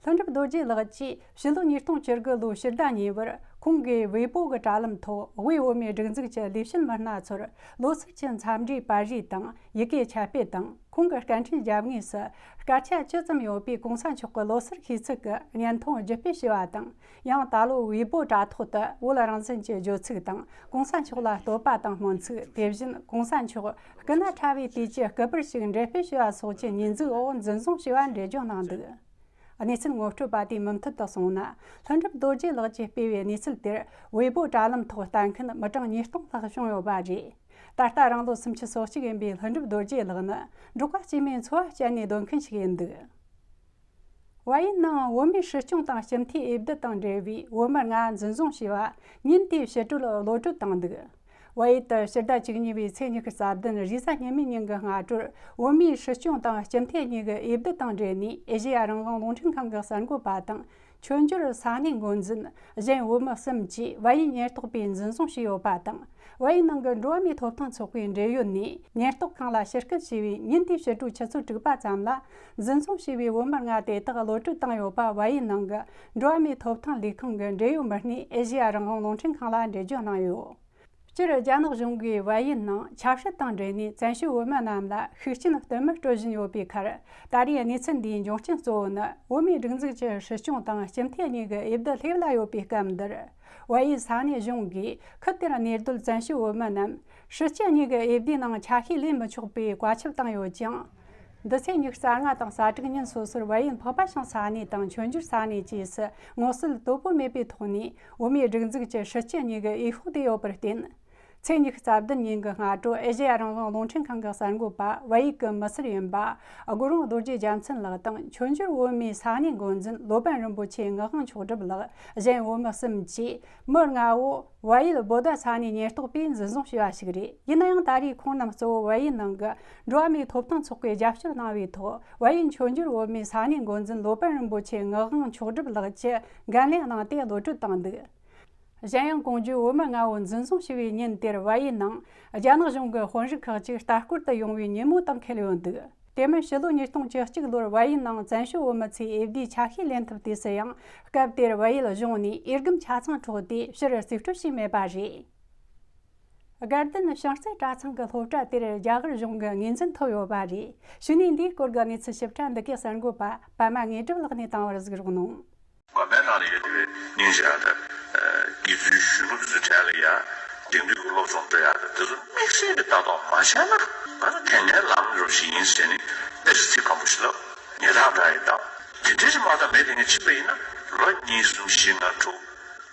ལྷུན་གྲུབ་རྡོ་རྗེ་ལགས་ཀྱིས་ཕྱི་ལོ་ཉིས་སྟོང་བཅུ་དགུ་ལོའི་ཕྱི་ཟླ་གཉིས་པར་ཁོང་གིས་ཝེ་པོ་གི་དྲ་ལམ་ཐོག་དབུས་བོད་མིའི་སྒྲིག་འཛུགས་ཀྱི་ལས་བྱེད་མི་སྣ་ཚོར་ལོ་སར་གྱི་འཚམས་འདྲིའི་པར་རིས་དང་ཡི་གེ་ཆ་སྤེལ་དང་། ཁོང་གི་སྐད་འཕྲིན་རྒྱབ་ངོས་སུ་སྐད་ཆ་ཇི་ཙམ་ཡོད་པའི་གོང་ས་མཆོག་གི་ལོ་སར་ཤིས་ཚིག་གི་བརྙན་ཐུང་བརྒྱུད་སྤེལ་བྱས་པ་དང་། ཡང་ད་ལོ་ཝེ་པོ་དྲ་ཐོག་ཏུ་བོད་རང་བཙན་གྱི་བརྗོད་ཚིག་དང་གོང་ས་མཆོག་ལ་བསྟོད་པ་དང་སྨོན་ཚིག་དེ་བཞིན་གོང་ས་མཆོག་སྐུ་ན་ཕྲ་བའི་དུས་ཀྱི་སྐུ་པར་ཞིག་འགྲེམས་སྤེལ་བྱས་པ་སོགས་ཀྱི་ཉེས་འཛུགས་འོག་འཛིན་བཟུང་བྱས་པ་འགྲེལ་བརྗོད་གནང་འདུག། གནས་ཚུལ་ངོ་སྤྲོད་པ་དེས་མུ་མཐུད་དུ་གསུངས་ན། ལྷུན་གྲུབ་རྡོ་རྗེ་ལགས་ཀྱིས་སྤེལ་བའི་གནས་ཚུལ་དེར་ཝེ་པོ་དྲ་ལམ་ཐོག་ལྟ་མཁན་མི་གྲངས་ཉིས་སྟོང་ལྷག་བྱུང་ཡོད་པ་རེད། ད་ལྟ་རང་ལོ་སུམ་ཅུ་སོ་གཅིག་ཡིན་པའི་ལྷུན་གྲུབ་རྡོ་རྗེ་ལགས་ནི་འབྲོག་པ་སྐྱེས་མའི་འཚོ་བ་སྐྱེལ་ནས་སྡོད་མཁན་ཞིག་ཡིན་འདུག། ཝ་ཡིན་ནང་བོད་མིའི་སྲིད་སྐྱོང་དང་སྤྱི་འཐུས་འོས་བསྡུ་དང་འབྲེལ་བའི་བོད་མི་ལྔ་འཛིན་བཟུང་བྱས་པ་ཉིན་དེའི་ཕྱི་དྲོར་གློད་གྲོལ་བཏང་འདུག། ཝ་ཡིན་དུ་ཕྱི་ཟླ་བཅུ་གཉིས་པའི་ཚེས་ཉི་ཤུ་རྩ་བདུན་རེས་གཟའ་ཉི་མའི་ཉིན་གྱི་སྔ་དྲོར་བོད་མིའི་སྲིད་སྐྱོང་དང་སྤྱི་འཐུས་གཉིས་ཀྱི་འོས་བསྡུ་དང་འབྲེལ་ནས་ཨེ་ཤེ་ཡ་རང་དབང་རླུང་འཕྲིན་ཁང་གི་གསར་འགོད་པ་དང་། མཆོད་འཇོར་ས་གནས་འགོ་འཛིན་གཞན་བོད་མི་གསུམ་བཅས་ཝ་ཡིན་ཉེན་རྟོག་པས་འཛིན་བཟུང་བྱས་ཡོད་པ་དང་། ཝ་ཡིན་ནང་གི་འགྲོ་བ་མིའི་ཐོབ་ཐང་ཚོགས་པའི་འབྲེལ་ཡོད་ནས་ཉེན་རྟོག་ཁང་ལ་ཕྱིར་སྐུལ་བྱས་པའི་ཉིན་དེའི་ཕྱི་དྲོའི་ཆུ་ཚོད་དྲུག་པ་ཙམ་ལ། འཛིན་བཟུང་བྱས་པའི་བོད་མི་ལྔ་དེ་དག་གློད་གྲོལ་བཏང་ཡོད་པ་ཝ་ཡིན་ནང་གི་འགྲོ་བ་མིའི་ཐོབ་ཐང་ལས་ཁུངས་ཀྱི་འབྲེལ་ཡོད་མི་སྣས་ཨེ་ཤེ་ཡ་རང་དབང་རླུང་འཕྲིན་ཁང་ལ་འགྲེལ་བརྗོད་གནང་ཡོད། སྤྱིར་རྒྱ་ནག་གཞུང་གིས་ཝ་ཡིན་ནང་ཆབ་སྲིད་དང་འབྲེལ་ནས་བཙན་བྱོལ་བོད་མི་རྣམས་ལ་ཤུགས་རྐྱེན་བསྟུད་མར་སྤྲོད་བཞིན་ཡོད་པའི་ཁར། ད་རེས་གནས་ཚུལ་འདིའི་འབྱུང་རྐྱེན་གཙོ་བོ་ནི་བོད་མིའི་སྒྲིག་འཛུགས་ཀྱི་སྲིད་སྐྱོང་དང་སྤྱི་འཐུས་གཉིས་ཀྱི་འོས་བསྡུ་སླེབས་ལ་ཡོད་པའི་སྐབས་འདིར། ཝ་ཡིན་ས་གནས་གཞུང་གིས་ཁུལ་དེར་གནས་སྡོད་བཙན་བྱོལ་བོད་མི་རྣམས་སྲིད་སྤྱི་གཉིས་ཀྱི་འོས་བསྡུའི་ནང་ཆ་ཤས་ལེན་མི་ཆོག་པའི་བཀའ་ཁྱབ་བཏང་ཡོད་ཅིང་། འདི་ཚེས་ཉི་ཤུ་རྩ་ལྔ་དང་གཟའ་དྲུག་ཉིན་སོ་སོར་ཝ་ཡིན་འཕགས་པ་ཤང་ས་གནས་དང་མཆོད་འཇོར་ས་གནས་བཅས་སུ་ངོ་སྲིད་དོད་པོ་མེད་པའི་ཐོག་ནས་བོད་མིའི་སྒྲིག་འཛུགས་ཀྱི་སྲིད་སྤྱི་གཉིས་ཀྱི་འོས་ཤོག་བསྡུས་ཡོད་པར་བརྟེན། ཚེས་ཉི་ཤུ་རྩ་བདུན་ཉིན་གྱི་སྔ་དྲོ་ཨེ་ཤེ་ཡ་རང་དབང་རླུང་འཕྲིན་ཁང་གི་གསར་འགོད་པ་ཝ་ཡིན་གྱི་མི་སེར་ཡིན་པ་སྒོ་རོང་རྡོ་རྗེ་རྒྱལ་མཚན་ལགས་དང་མཆོད་འཇོར་བོད་མིའི་ས་གནས་འགོ་འཛིན་ལོ་པཎ་རིན་པོ་ཆེ་ངག་དབང་མཆོག་གྲུབ་ལགས། གཞན་བོད་མི་གསུམ་བཅས་མི་ལྔ་བོ། ཝ་ཡིལ་བོ་ད་ས་གནས་ཉེན་རྟོག་པས་འཛིན་བཟུང་བྱས་པ་ཞིག་རེད། ཡིན་ན་ཡང་ད་རེས་ཁོང་རྣམས་གཙོ་བོ་ཝ་ཡིལ་ནང་གི་འགྲོ་བ་མིའི་ཐོབ་ཐང་ཚོགས་པས་རྒྱབ་སྐྱོར་གནང་བའི་ཐོག་ཝ་ཡིལ་མཆོད་འཇོར་བོད་མིའི་ས་གནས་འགོ་འཛིན་ལོ་པཎ་རིན་པོ་ཆེ་ངག་དབང་མཆོག་གྲུབ་ལགས་ཀྱིས་འགན་ལེན་གནང་སྟེ་གློད་གྲོལ་བཏང་འདུག། གཞན་ཡང་གོང་བརྗོད་བོད་མི་ལྔ་བོ་འཛིན་བཟུང་བྱས་པའི་ཉིན་དེར་ཝ་ཡིལ་ནང་རྒྱ་ནག་གཞུང་གི་དཔོན་རིགས་ཁག་ཅིག་ལྟ་སྐོར་དུ་ཡོང་བའི་ཉིན་མོ་དང་འཁེལ་ཡོད་འདུག། དེ་མིན་ཕྱི་ལོ་ཉིས་སྟོང་བཅུ་གཅིག་ལོར་ཝ་ཡིན་ནང་བཙན་བྱོལ་བོད་མི་ཚོས་འོས་བསྡུའི་ཆ་ཤས་ལེན་ཐུབ་དུས་སུ་ཡང་སྐབས་དེར་ཝ་ཡིལ་གཞུང་ནས་འོས་སྒམ་ཆ་ཚང་འཕྲོག་སྟེ་ཕྱིར་རྩིས་སྤྲོད་བྱས་མེད་པ་རེད། དགའ་ལྡན་བྱང་རྩེ་གྲྭ་ཚང་གི་སློབ་གྲྭ་དེར་རྒྱ་གར་གཞུང་གི་ངོས་འཛིན་ཐོབ་ཡོད་པ་རེད། གཞུག་ནས་འདིའི་སྐོར་གྱི་གནས་ཚུལ་ཞིབ་ཕྲ་འདི་གའི་གསར་འགོད་པ་པདྨ་དངོས་གྲུབ་ལགས་ནས་བཏང་བར་གཟིགས་རོགས་གནང་། དགོན་པའི་ནང་ལ་ཡོད་པའི་སྙིང་རྗེ་ཡང་དག་ དགེ་ཚུལ་གཞོན་ནུ་དེ་ཚོའི་གྲས་ལ་ཡང་དེང་དུས་ཀྱི་སློབ་སྦྱོང་སྤྲོད་ཡག་དང་དེ་ཚོ་དམིགས་བསལ་གྱི་ལྟ་རྟོག་མ་བྱས་ན། ང་ཚོ་དེ་སྔའི་ལམ་རོ་ཞིག་ཡིན་ཟེར་ནས་དཔེ་ཆ་ཚིག་སྐམ་པོ་ཞིག་ལབ། ཉེས་དག་འདྲ་ཡིན་དང་། དེ་འདྲ་ཞིག་མ་གཏོགས་མེད། དེ་ངས་ཕྱིན་པ་ཡིན་ན་ལོ་གཉིས་གསུམ་བཞི་ལྔ་དྲུག་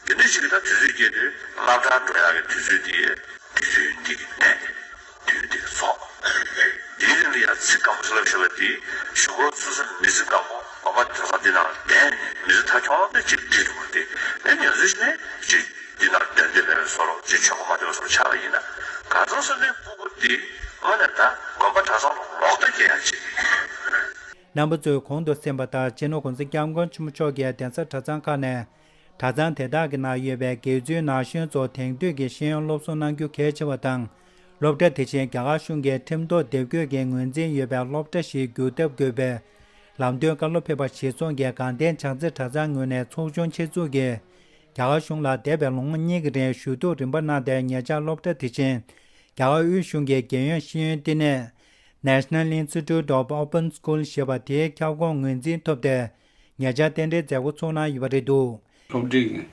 དེ་འདྲ་ཞིག་གི་ད་དུས་ཚོད་སྐྱེལ་དུས་སློབ་གྲྭར་འགྲོ་ཡག་གི་དུས་ཚོད་དེ་དུས་ཚོད་འདི་གི་གནས་དེ་དུས་འདི་གི་ཚོགས། དེའི་རིང་ལ་ཡང་ཚིག་སྐམ་པོ་ཞིག་ལབ་ཤེས་པ་དེ་གཞུག་གུར་ཚུར་ཚུར་མི་ཚེ་སྐམ་པོ་དགོན་པ་གྲྭ་ཚང་འདི་ནང་བསྡད་ནས་མི་ཚེ་མཐའ་འཁྱོངས་ཏེ་ཅིག་བྲིས་འདུག་པ་དེ་ནས་ཉོན་ཚོད་ནས་ཅིག་འདི་ནང་བསྡད་འདི་ལས་བཟོ་རོགས་ཅིག་ཆོག་གོ་མ་དེ་བཟོ་རོགས་ཆགས་པ་ཡིན་ན། གངས་ཚང་བསམ་གཏན་ཕྲུ་གུ་འདི་དངོས་གནས་ད་དགོན་པ་གྲྭ་ཚང་ལ་ལོག་ལྟ་སྐྱེ་ཡག་ཅིག་རྣམ་པ་ཚོས་གོང་དུ་གསན་པ་ལྟར་སྤྱི་ནོར་༸གོང་ས་༸སྐྱབས་མགོན་ཆེན་པོ་མཆོག་གིས་གདན་ས་གྲྭ་ཚང་ཁག་ནས་གྲྭ་ཚང་དེ་དག་གི་ནང་ཡོད་པའི་དགེ་ཚུལ་ན་གཞོན་ཚོར་དེང་དུས་ཀྱི་ཤེས་ཡོན་སློབ་གསོ་གནང་རྒྱུ་གལ་ཆེ་བ་དང་། སློབ་གྲྭ་དེ་བཞིན་རྒྱ་གར་གཞུང་གི་ཁྲིམས་ཐོག་སྡེབ་འགོད་ཀྱི་ངོས་འཛིན་ཡོད་པའི་སློབ་གྲྭ་ཞིག་འགྱུར་ཐབས་དགོས་པའི་ལམ་སྟོན་བཀའ་སློབ་ཕེབས་པ་གཞིར་བཟུང་གིས་དགའ་ལྡན་བྱང་རྩེ་གྲྭ་ཚང་ངོས་ནས་ཚོགས་ཆུང་ཆེད་འཛུགས་ཀྱིས་རྒྱ་གར་གཞུང་ལ་འདས་པའི་ལོ་ངོ་གཉིས་ཀྱི་རིང་ཞུ་གཏུག་རིམ་པ་གནང་སྟེ། ཉེ་ཆར་སློབ་གྲྭ་དེ་བཞིན་རྒྱ་གར་དབུས་གཞུང་གི་རྒྱལ་ཡོངས་ཤེས་ཡོན་བསྟི་གནས་National Institute of Open School ཞེས་པ་དེའི་ཁྱབ་ཁོངས་ངོས་འཛིན་ཐོབ་སྟེ། ཉེ་ཆར་རྟེན་འབྲེལ་མཛད་སྒོ་ཚོགས་གནང་ཡོད་པ་རེད་འདུག་སློབ་གྲྭའི་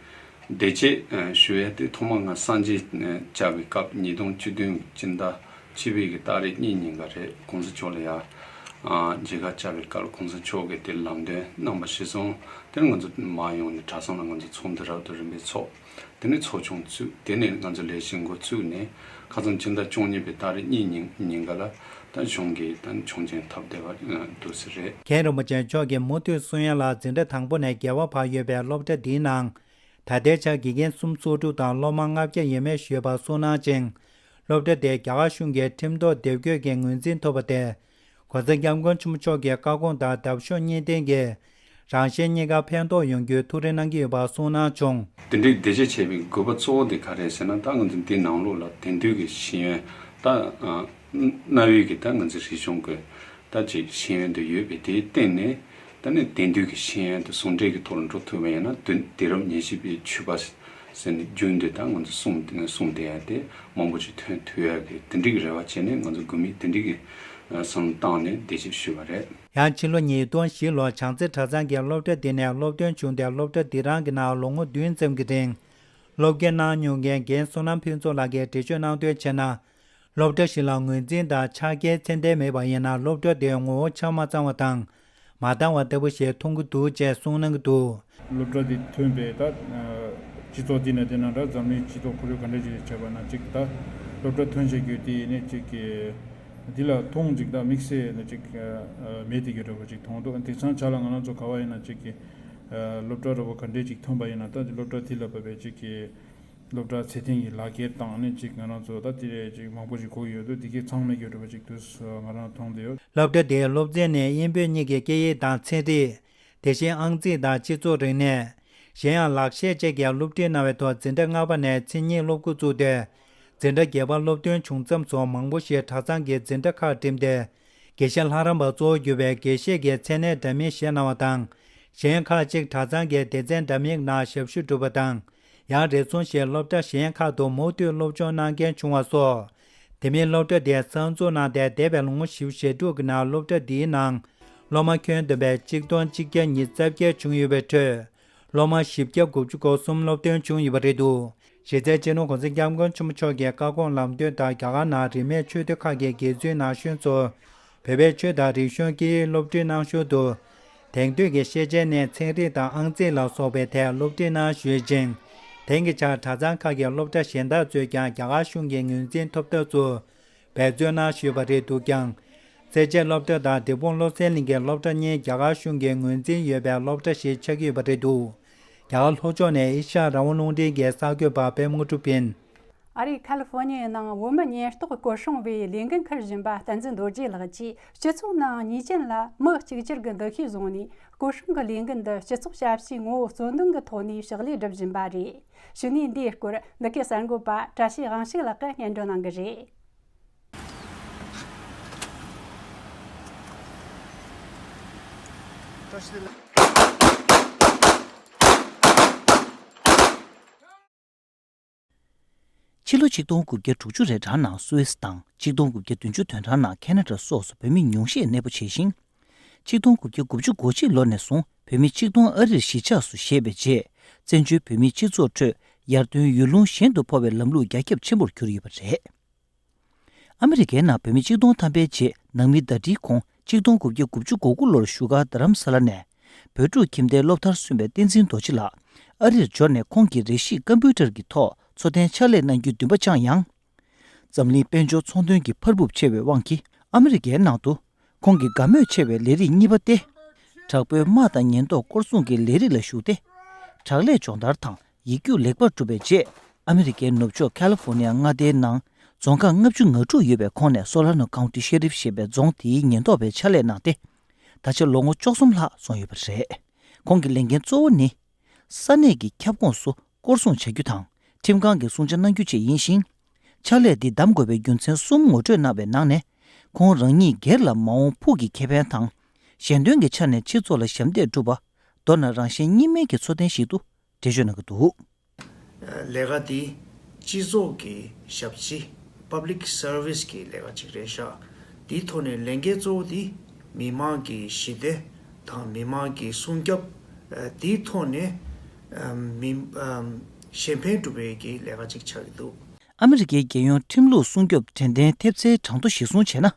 བདེ་སྐྱིད་ཞུ་ཡ་དེ་ཐོག་མ་ང་སངས་རྒྱས་བཅར་བའི་སྐབས་ཉིས་སྟོང་བཅུ་བདུན་སྤྱི་ཟླ་བཅུ་པའི་གི་ཏ་རིག་གཉིས་ཉིན་ཀ་རེད། གོང་ས་མཆོག་ལ་ཡ་མཇལ་ཁ་བཅར་བའི་སྐབས་གོང་ས་མཆོག་གིས་དེ་ལམ་སྟོན་གནང་བ་གཞིར་བཟུང་དེར་ང་ཚོ་མར་ཡོང་ནས་གྲྭ་ཚང་ལ་ང་ཚོ་ཚོགས་འདུ་རབ་ཏུ་རིམ་པས་ཚོགས། དེ་ནས་ཚོགས་ཆུང་བཙུགས། དེ་ནས་ང་ཚོ་ལས་གཞི་འགོ་བཙུགས་ནས་ཁ་སང་ཕྱི་ཟླ་བཅུ་གཉིས་པའི་ཏ་རིག་གཉིས་ཉིན་ཉིན་ཀ་ལ་ད་གཞུང་གིས་ད་ཆོག་མཆན་ཐོབ་བསྡད་པ་འདུག་ཟེར་རེད། མཁན་རིན་པོ་ཆེ་མཆོག་གིས་མུ་མཐུད་གསུང་ཡ་ལ། འཛིན་གྲྭ་དང་པོ་ནས་བརྒྱད་པ་བར་ཡོད་པའི་སློབ་གྲྭ་འདིའི་ནང་ད་ལྟའི་ཆར་དགེ་རྒན་སུམ་ཅུ་སོ་དྲུག་དང་སློབ་མ་ལྔ་བརྒྱ་ཡས་མས་ཤིག་ཡོད་པ་གསུངས་གནང་ཅིང་། སློབ་གྲྭ་དེ་རྒྱ་གར་གཞུང་གི་ཁྲིམས་ཐོག་སྡེབ་འགོད་ཀྱི་ངོས་འཛིན་ཐོབ་པ་དེ། གོང་ས་སྐྱབས་མགོན་ཆེན་པོ་མཆོག་གི་བཀའ་དགོངས་དང་འདབ་གཤོག་གཉིས་ལྡན་གྱི་རང་གཞན་གཉིས་ཀར་ཕན་ཐོགས་ཡོང་རྒྱུའི་ཐུགས་རེ་གནང་གི་ཡོད་པ་གསུངས་གནང་བྱུང་། དེ་འདྲའི་བདེ་སྐྱིད་བྱེད་པའི་དགོས་པ་གཙོ་བོ་དེ་ག་རེ་ཟེར་ན། ད་ང་ཚོ་འདི་ནང་ལོགས་ལ་དེང་དུས་ཀྱི་ཤེས་ཡོན་ད་གནའ་བོའི་གི་ད་ང་ཚོ་རིག་གཞུང་གི་ད་ཅིག་ཤེས་ཡོན་དུ་ཡོད་པའི་དེའི་སྟེང་ནས། ད་ནི་དེང་དུས་ཀྱི་ཤེས་ཡོན་དང་ཟུང་འབྲེལ་གྱི་ཐོག་ལ་འགྲོ་ཐུབ་པ་ཡིན་ན། དུས་དུས་རབས་ཉེར་གཅིག་པའི་ཆོས་པ་ཟེར་ནས་རྒྱུན་དུ་ད་ང་ཚོ་གསུང་གསུང་བསྡད་ཡ་དེ་མང་པོ་ཅིག་ཐོན་ཐུབ་ཡ་གི་དེ་འདྲའི་གི་རེ་བ་བྱས་ནས། ང་ཚོ་དགོས་མེད་དེ་འདྲའི་གི་བསམ་བློ་བཏང་ནས་བདེ་སྐྱིད་ཞུས་པ་རེད། ཡང་ཕྱི་ལོ་ཉིས་སྟོང་བཞི་ལོར་བྱང་རྩེ་གྲྭ་ཚང་གི་སློབ་གྲྭ་འདི་ནས་སློབ་ཐོན་བྱུང་སྟེ། སློབ་གྲྭ་འདི་རང་གི་ནང་ལོ་ངོ་བདུན་ཙམ་གྱི་རིང་སློབ་གཉེར་གནང་མྱོང་མཁན་རྒན་བསོད་ནམས་ཕུན་ཚོགས་ལགས་ཀྱིས་འགྲེལ་བརྗོད་གནང་དོན་བྱས་ན། སློབ་གྲྭ་ཞིག་ལ་ངོས་འཛིན་དང་ཕྱག་འཁྱེར་མཚན་ལྡན་མེད་པ་ཡིན་ན། སློབ་གྲྭ་དེའི་ངོ་བོ་ཆ་མ་ཚང་བ་དང་མ་འདང་བ་ལྟ་བུ་ཞིག་མཐོང་གི་འདུག་ཅེས་གསུངས་གནང་གི་འདུག་སློབ་གྲྭ་འདི་ཐོན་པའི་ད་སྤྱི་ཚོགས་འདི་ནས་བལྟས་ན་འདྲ། འཛམ་གླིང་སྤྱི་ཚོགས་ཁོར་ཡུག་ག་འདྲ་ཞིག་བྱས་པ་ན་ཅིག་ད་སློབ་གྲྭ་ཐོན་བྱེད་རྒྱུ་དེ་ཡིན་ནས་ཅིག་གི་འདི་ལ་མཐོང་ཅིག་ད་དམིགས་བསལ་ནས་ཅིག་མེད་དེ་གི་འདྲ་པོ་ཅིག་མཐོང་འདུག་དེང་སང་ཆ་ལ་ང་རང་ཚོ་ག་བ་ཡིན་ན་ཅིག་གི་སློབ་གྲྭ་འདྲ་པོ་ག་འདྲས་ཅིག་ཐོན་པ་ཡིན་ན། ད་སློབ་གྲྭ་དེ་ལ་བབས་པའི་ཅིག་གི་སློབ་གྲྭ་ཚད་ལྡན་གྱི་ལག་འཁྱེར་བཏང་ནས་ཅིག་ང་རང་ཚོ་ད་དེ་རེད་ཅིག་མང་པོ་ཞིག་དགོས་ཡོད་འདུག་དེ་གའི་ཚང་མེད་ཀྱི་འདྲ་པོ་ཅིག་དུས་ང་རང་མཐོང་བསྡད་ཡོད། སློབ་གྲྭ་དེའི་སློབ་ཚན་ནི་དབྱིན་བོད་གཉིས་ཀྱི་སྐད་ཡིག་དང་ཚན་རིག་དེ་བཞིན་ཨང་རྩིས་དང་སྤྱི་ཚོགས་རིག་གནས། གཞན་ཡང་ལག་ཤེས་བཅས་ཀྱི་སློབ་ཁྲིད་གནང་བའི་ཐོག་འཛིན་གྲྭ་ལྔ་པ་ནས་མཚན་ཉིད་སློབ་འགོ་བཙུགས་ཏེ། འཛིན་གྲྭ་བརྒྱད་པ་སློབ་ཐོན་བྱུང་མཚམས་སུ་མང་པོ་ཞིག་གྲྭ་ཚང་གི་འཛིན་གྲྭ་ཁག་འགྲིམས་ཏེ། དགེ་བཤེས་ལྷ་རམས་པ་གཙོ་བོར་གྱུར་པའི་དགེ་བཤེས་ཀྱི་མཚན་གནས་འདྲ་མིན་བཞེས་གནང་བ་དང་། གཞན་ཁག་ཅིག་གྲྭ་ཚང་གི་སྡེ་ཚན་འདྲ་མིན་ནང་ཞབས་ཞུ་སྒྲུབ་པ་དང་། ཡང་རེ་ཟུང་ཞིག་སློབ་གྲྭ་གཞན་ཁག་ཏུ་མུ་མཐུད་སློབ་སྦྱོང་གནང་མཁན་བྱུང་བ་སོགས། དེ་མིན་སློབ་གྲྭ་དེ་གསར་འཛུགས་གནང་སྟེ་འདས་པའི་ལོ་ངོ་བཞི་བཅུ་ཞེ་དྲུག་གི་ནང་སློབ་གྲྭ་འདིའི་ནང་སློབ་མ་ཁྱོན་བསྡོམས་པའི་གཅིག་སྟོང་གཅིག་བརྒྱ་ཉི་ཤུ་རྩ་བརྒྱད་བྱུང་ཡོད་པའི་ཁྲོད། སློབ་མ་བཞི་བརྒྱ་དགུ་བཅུ་གོ་གསུམ་སློབ་ཐོན་བྱུང་ཡོད་པ་རེད་འདུག་གཞི་རྩའི་སྤྱི་ནོར་༸གོང་ས་༸སྐྱབས་མགོན་ཆེན་པོ་མཆོག་གི་བཀའ་དགོངས་ལམ་སྟོན་ལྟར། རྒྱ་གར་ནང་རིས་མེད་ཆོས་སྡེ་ཁག་གི་དགེ་ཚུལ་ན་གཞོན་ཚོར་བོད་པའི་ཆོས་དང་རིག་གཞུང་སྐད་ཡིག་སློབ་ཁྲིད་གནང་ཞོར་དུ། དེང་དུས་ཀྱི་ཤེས་བྱའི་གནས་ཚན་རིག་དང་ཨང་རྩིས་ལ་སོགས་པའི་ཐད་སློབ་ཁྲིད་གནང་ཞུས་ཤིང་། དེང་གི་ཆར་གྲྭ་ཚང་ཁག་གི་སློབ་གྲྭ་གཞན་དག་ཚོས་ཀྱང་རྒྱ་གར་གཞུང་གི་ངོས་འཛིན་ཐོབ་ཐབས་སུ་འབད་བརྩོན་གནང་ཞུས་པ་རེད་འདུག་ཀྱང་། རྩེ་ཆེན་སློབ་གྲྭ་དང་འབྲས་སྤུངས་བློ་གསལ་གླིང་གི་སློབ་གྲྭ་གཉིས་རྒྱ་གར་གཞུང་གི་ངོས་འཛིན་ཡོད་པའི་སློབ་གྲྭ་ཞིག་ཆགས་ཀྱི་ཡོད་པ་རེད་འདུག་རྒྱ་གར་ལྷོ་ཕྱོགས་ནས་ཨེ་ཤ་ཡ་རང་དབང་རླུང་འཕྲིན་གྱི་གསར་འགོད་པ་པད་མ་དངོས་གྲུབ་ཡིན། ཨ་རིའི་ཁ་ལི་ཧྥོ་ནི་ཡའི་ནང་བོད་མི་ཉེན་རྟོག་སྐོར་སྲུང་བའི་ལས་འགན་འཁུར་བཞིན་པ་བསྟན་འཛིན་རྡོ་རྗེ་ལགས་ཀྱིས། སྤྱི་ཚོགས་ནང་ཉེས་ཅན་ལ་མི་གཅིག་གྱུར་གྱི་འདུ་ཤེས་བཟུང་ནས། སྐོར་སྲུང་གི་ལས་འགན་འདི་སྤྱི་ཚོགས་ཞབས་ཞུའི་ངོ་བོ་གཙོ་འདོན་གྱི་ཐོག་ནས་ཕྱག་ལས་སྒྲུབ་བཞིན་པ་རེད། གཞུག་ནས་འདིའི་སྐོར་འདི་གའི་གསར་འགོད་པ་བཀྲ་ཤིས་དབང་ཕྱུག་ལགས་ཀྱིས་སྙན་སྒྲོན་གནང་གི་རེད། ཕྱི་ལོ་ཆིག་སྟོང་དགུ་བརྒྱ་དྲུག་ཅུ་རེ་གྲངས་ནང་སུད་སི་དང་ཆིག་སྟོང་དགུ་བརྒྱ་བདུན་ཅུ་དོན་གྲངས་ནང་ཁེ་ན་ཌ་སོགས་སུ་བོད་མི་ཉུང་ཤས་གནས་སྤོ་བྱས་ཤིང་། ཆིག་སྟོང་དགུ་བརྒྱ་དགུ་བཅུ་གོ་གཅིག་ལོ་ནས་བཟུང་བོད་མི་ཆིག་སྟོང་ཨ་རིར་གཞིས་ཆགས་སུ་བཞེས་པའི་རྗེས། བཙན་བྱོལ་བོད་མིའི་སྤྱི་ཚོགས་ཁྲོད་ ཡར་ཐོན་ཡུལ་ལུང་གཞན་དུ་འཕོ་བའི་ལམ་ལུགས་རྒྱ་ཁྱབ་ཆེན་པོར་གྱུར་ཡོད་པ་རེད། ཨ་མི་རི་ཀའི་ནང་བོད་མི་ཆིག་སྟོང་ཐམ་པའི་རྗེས་ནང་མི་ཟླ་སྒྲིལ་ཁོང་ཆིག་སྟོང་དགུ་བརྒྱ་དགུ་བཅུ་གོ་དགུ་ལོར་བཞུགས་སྒར་རྡ་རམ་ས་ལ་ནས་བོད་ཕྲུག་ཁྱིམ་སྡེའི་སློབ་མཐར་སོན་པའི་བསྟན་འཛིན་རྡོ་རྗེ་ལགས་ཨ་རིར་འབྱོར་ནས་ཁོང་གིས་རེ་ཞིག་ཀམ་པུ་ཊར་གྱི་ཐོག་འཚོ་རྟེན་ཕྱག་ལས་གནང་རྒྱུའི་འདུན་པ་བཅངས་ཡང་། འཛམ་གླིང་དཔལ་འབྱོར་ཚོང་དོན་གྱི་འཕར་འབུབ་ཆེ་བའི་དབང་གིས་ཨ་མི་རི་ཀའི་ནང་དུ་ཁོང་གི་དགའ་མོས་ཆེ་བའི་ལས་རིགས་གཉིས་པ་སྟེ། དྲག་པོའི་དམག་དང་ཉེན་རྟོག་སྐོར་སྲུང་གི་ལས་རིགས་ལ་ཞུགས་ཏེ། དྲག་ལས་སྦྱོང་བརྡར་དང་ཡིག་རྒྱུགས་ལེགས་པར་གྲུབ་པའི་རྗེས། ཨ་མི་རི་ཀའི་ནུབ་ཕྱོགས་ཁ་ལི་ཧྥོ་ནི་ཡ་མངའ་སྡེའི་ནང་རྫོང་ཁག་ལྔ་བཅུ་ང་དྲུག་ཡོད་པའི་ཁོངས་ནས་སོ་ལ་ནོ་ཀའུན་ཊི་ཤེ་རིབ་ཞེས་པའི་རྫོང་དེའི་ཉེན་རྟོག་པའི་ཕྱག་ལས་གནང་སྟེ། ད་ཆ་ལོ་ངོ་བཅུ་གསུམ་ལྷག་སོང་ཡོད་པ་རེད། ཁོང་གི་ལས་འགན་གཙོ་བོ་ནི། ས་གནས་ཀྱི་ཁྱབ་ཁོངས་སུ་སྐོར་སྲུང་བྱ་རྒྱུ་དང་ཁྲིམས་ཁང་གི་སྲུང་བྱ་གནང་རྒྱུ་བཅས་ཡིན་ཞིང་། ཕྱག་ལས་འདི་འདེམས་དགོས་པའི་རྒྱུ་མཚན་གསུམ་ངོ་སྤྲོད་གནང་བའི་ནང་ནས། ཁོང་རང་ཉིད་སྒེར་ལ་མ་འོངས་ཕུགས་ཀྱི་ཁེ་ཕན་དང་། གཞན་དོན་གྱི་ཆ་ནས་སྤྱི་ཚོགས་ལ་ཞབས་འདེགས་སྒྲུབ་པ། མདོར་ན་རང་གཞན་གཉིས་སྨན་གྱི་འཚོ་རྟེན་ཞིག་ཏུ་འགྲེལ་བརྗོད་གནང་གི་འདུག་ལས་ཀ་འདི་སྤྱི་ཚོགས་ཀྱི་ཞབས་ཕྱི། Public Service གྱི་ལས་ཀ་ཅིག་རེད་ཤག་དེའི་ཐོག་ནས་ལས་འགན་གཙོ་བོ་དེ་མི་མང་གི་ཞི་བདེ་དང་མི་མང་གི་སྲུང་སྐྱོབ། དེའི་ཐོག་ནས་མི་གཞན་ཕན་སྒྲུབ་པའི་གི་ལས་ཀ་ཅིག་ཆགས་ཀྱི་འདུག་ཨ་མི་རི་ཀའི་རྒྱལ་ཡོངས་ཁྲིམས་ལུགས་སྲུང་སྐྱོབ་དྲན་རྟེན་ཐེབས་རྩའི་གྲངས་ཐོ་གཞིར་བཟུང་བྱས་ན།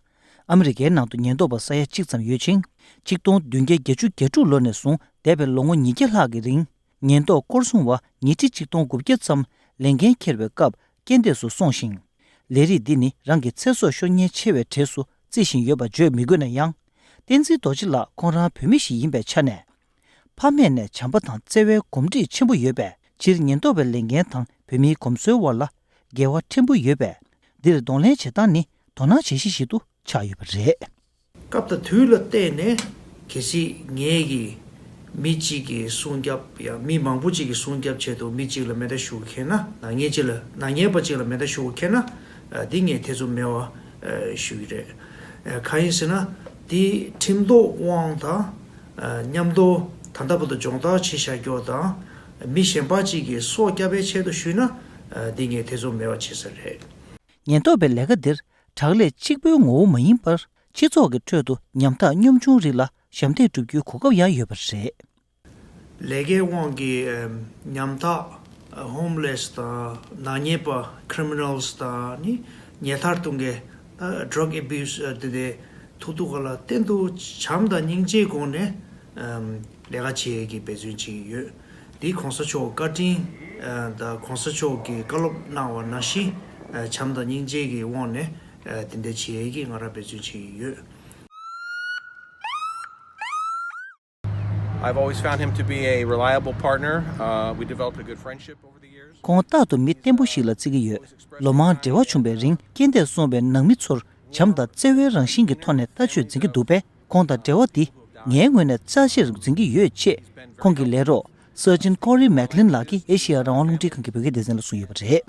ཨ་མི་རི་ཀའི་ནང་དུ་ཉེན་རྟོག་པ་ས་ཡ་གཅིག་ཙམ་ཡོད་ཅིང་། ཆིག་སྟོང་བདུན་བརྒྱ་བརྒྱད་ཅུ་གྱ་དྲུག་ལོ་ནས་བཟུང་འདས་པའི་ལོ་ངོ་ཉིས་བརྒྱ་ལྷག་གི་རིང་། ཉེན་རྟོག་སྐོར་སྲུང་བ་ཉིས་ཁྲི་ཆིག་སྟོང་དགུ་བརྒྱ་ཙམ་ལས་འགན་འཁྱེར་བའི་སྐབས་རྐྱེན་འདས་སུ་སོང་ཞིང་། ལས་རིགས་འདི་ནི་རང་གི་ཚེ་སྲོག་ཤོར་ཉེན་ཆེ་བའི་གྲས་སུ་བརྩི་བཞིན་ཡོད་པ་བརྗོད་མི་དགོས་ན་ཡང་། བསྟན་འཛིན་རྡོ་རྗེ་ལགས་ཁོང་རང་བོད་མི་ཞིག་ཡིན་པའི་ཆ་ནས། ཕ་མེས་ནས་བྱམས་པ་དང་བརྩེ་བའི་གོམས་འདྲིས་ཆེན་པོ་ཡོད་པས། སྤྱིར་ཉེན་རྟོག་པའི་ལས་འགན་དང་བོད་མིའི་གོམས་སྲོལ་དབར་ལ་འགལ་བ་ཕྲན་བུ་ཡོད་པས། འདིར་གདོང་ལེན་བྱེད་སྟངས་ནི་དོ་སྣང་བྱེད་གཞི་ཞིག་ཏུ་ཆགས་ཡོད་པ་རེད། སྐབས་དང་དུས་ལ་བལྟས་ནས་གལ་སྲིད་ངས་ཀྱིས་མི་གཅིག་གི་སྲུང་སྐྱོབ་ཡང་མི་མང་པོ་གཅིག་གི་སྲུང་སྐྱོབ་ཆེད་དུ་མི་གཅིག་ལ་མེ་མདའ་གཞུ་མཁན་ན་ནག་ཉེས་གཅིག་ལ་ནག་ཉེས་པ་གཅིག་ལ་མེ་མདའ་གཞུ་མཁན་ན་འདི་ངས་ཐེ་ཚོམ་མེད་པ་ཞུ་གི་རེད། གང་ཡིན་ཟེར་ན་འདི་ཁྲིམས་ཐོག་དབང་དང་མཉམ་དུ་ད་ལྟ་བར་དུ་སྦྱོང་བརྡར་བྱས་བཞག་རྒྱུ་དང་མི་གཞན་པ་གཅིག་གི་སྲོག་སྐྱབས་པའི་ཆེད་དུ་ཞུས་ན་འདི་ངས་ཐེ་ཚོམ་མེད་པ་བྱེད་ས་རེད། ཉེན་རྟོག་པའི་ལས་ཀ་འདིར་དྲག་ལས་གཅིག་པུའི་ངོ་བོ་མ་ཡིན་པར་སྤྱི་ཚོགས་ཀྱི་ཁྲོད་དུ་ཉམ་ཐག་གཉོམ་ཆུང་རིགས་ལ་ཞབས་འདེགས་སྒྲུབ་རྒྱུའི་གོ་སྐབས་ཡང་ཡོད་པ་རེད། ལས་ཀའི་དབང་གིས་ཉམ་ཐག་ཧོམ་ལེས་དང་ནག་ཉེས་པ་criminals དང་ནི་ཉལ་ཐར་གཏོང་མཁན་drug abuse དེ་དེ་ཐུག་ཐུག་ག་ལ་གཏན་དུ་བྱམས་དང་སྙིང་རྗེའི་སྒོ་ནས་ལས་ཀ་བྱེད་ཡས་ཀྱི་འབད་བརྩོན་བྱེད་ཀྱི་ཡོད། འདི་གོང་ས་མཆོག་བཀའ་དྲིན་དང་གོང་ས་མཆོག་གིས་བཀའ་སློབ་གནང་བ་ནང་བཞིན་བྱམས་དང་སྙིང་རྗེ་གི་དབང་ནས་དེ་འདྲ་བྱེད་ཡས་ཀྱི་ང་རང་འབད་བརྩོན་བྱེད་ཀྱི་ཡོད། I've always found him to be a reliable partner. Uh, we developed a good friendship over the years. ཁོང་རྟག་ཏུ་མི་བརྟན་པོ་ཞིག་ལ་བརྩི་གི་ཡོད། ལོ་མང་འབྲེལ་བ་བྱུང་བའི་རིང་རྐྱེན་འདས་སོང་བའི་ནང་མི་ཚོར་བྱམས་དང་བརྩེ་བའི་རང་བཞིན་གྱི་ཐོག་ནས་ལྟ་སྤྱོད་འཛིན་གྱི་འདུག་པས་ཁོང་དང་འབྲེལ་བ་འདི་ངའི་ངོས་ནས་རྩ་ཆེར་འཛིན་གྱི་ཡོད་ཅེས་ཁོང་གི་ལས་རོགས་Surgeon Corey McLean ལགས་ཀྱིས་ཨེ་ཤེ་ཡ་རང་དབང་རླུང་འཕྲིན་ཁང་གི་བོད་སྐད་སྡེ་ཚན་ལ་གསུངས་ཡོད་པ་རེད།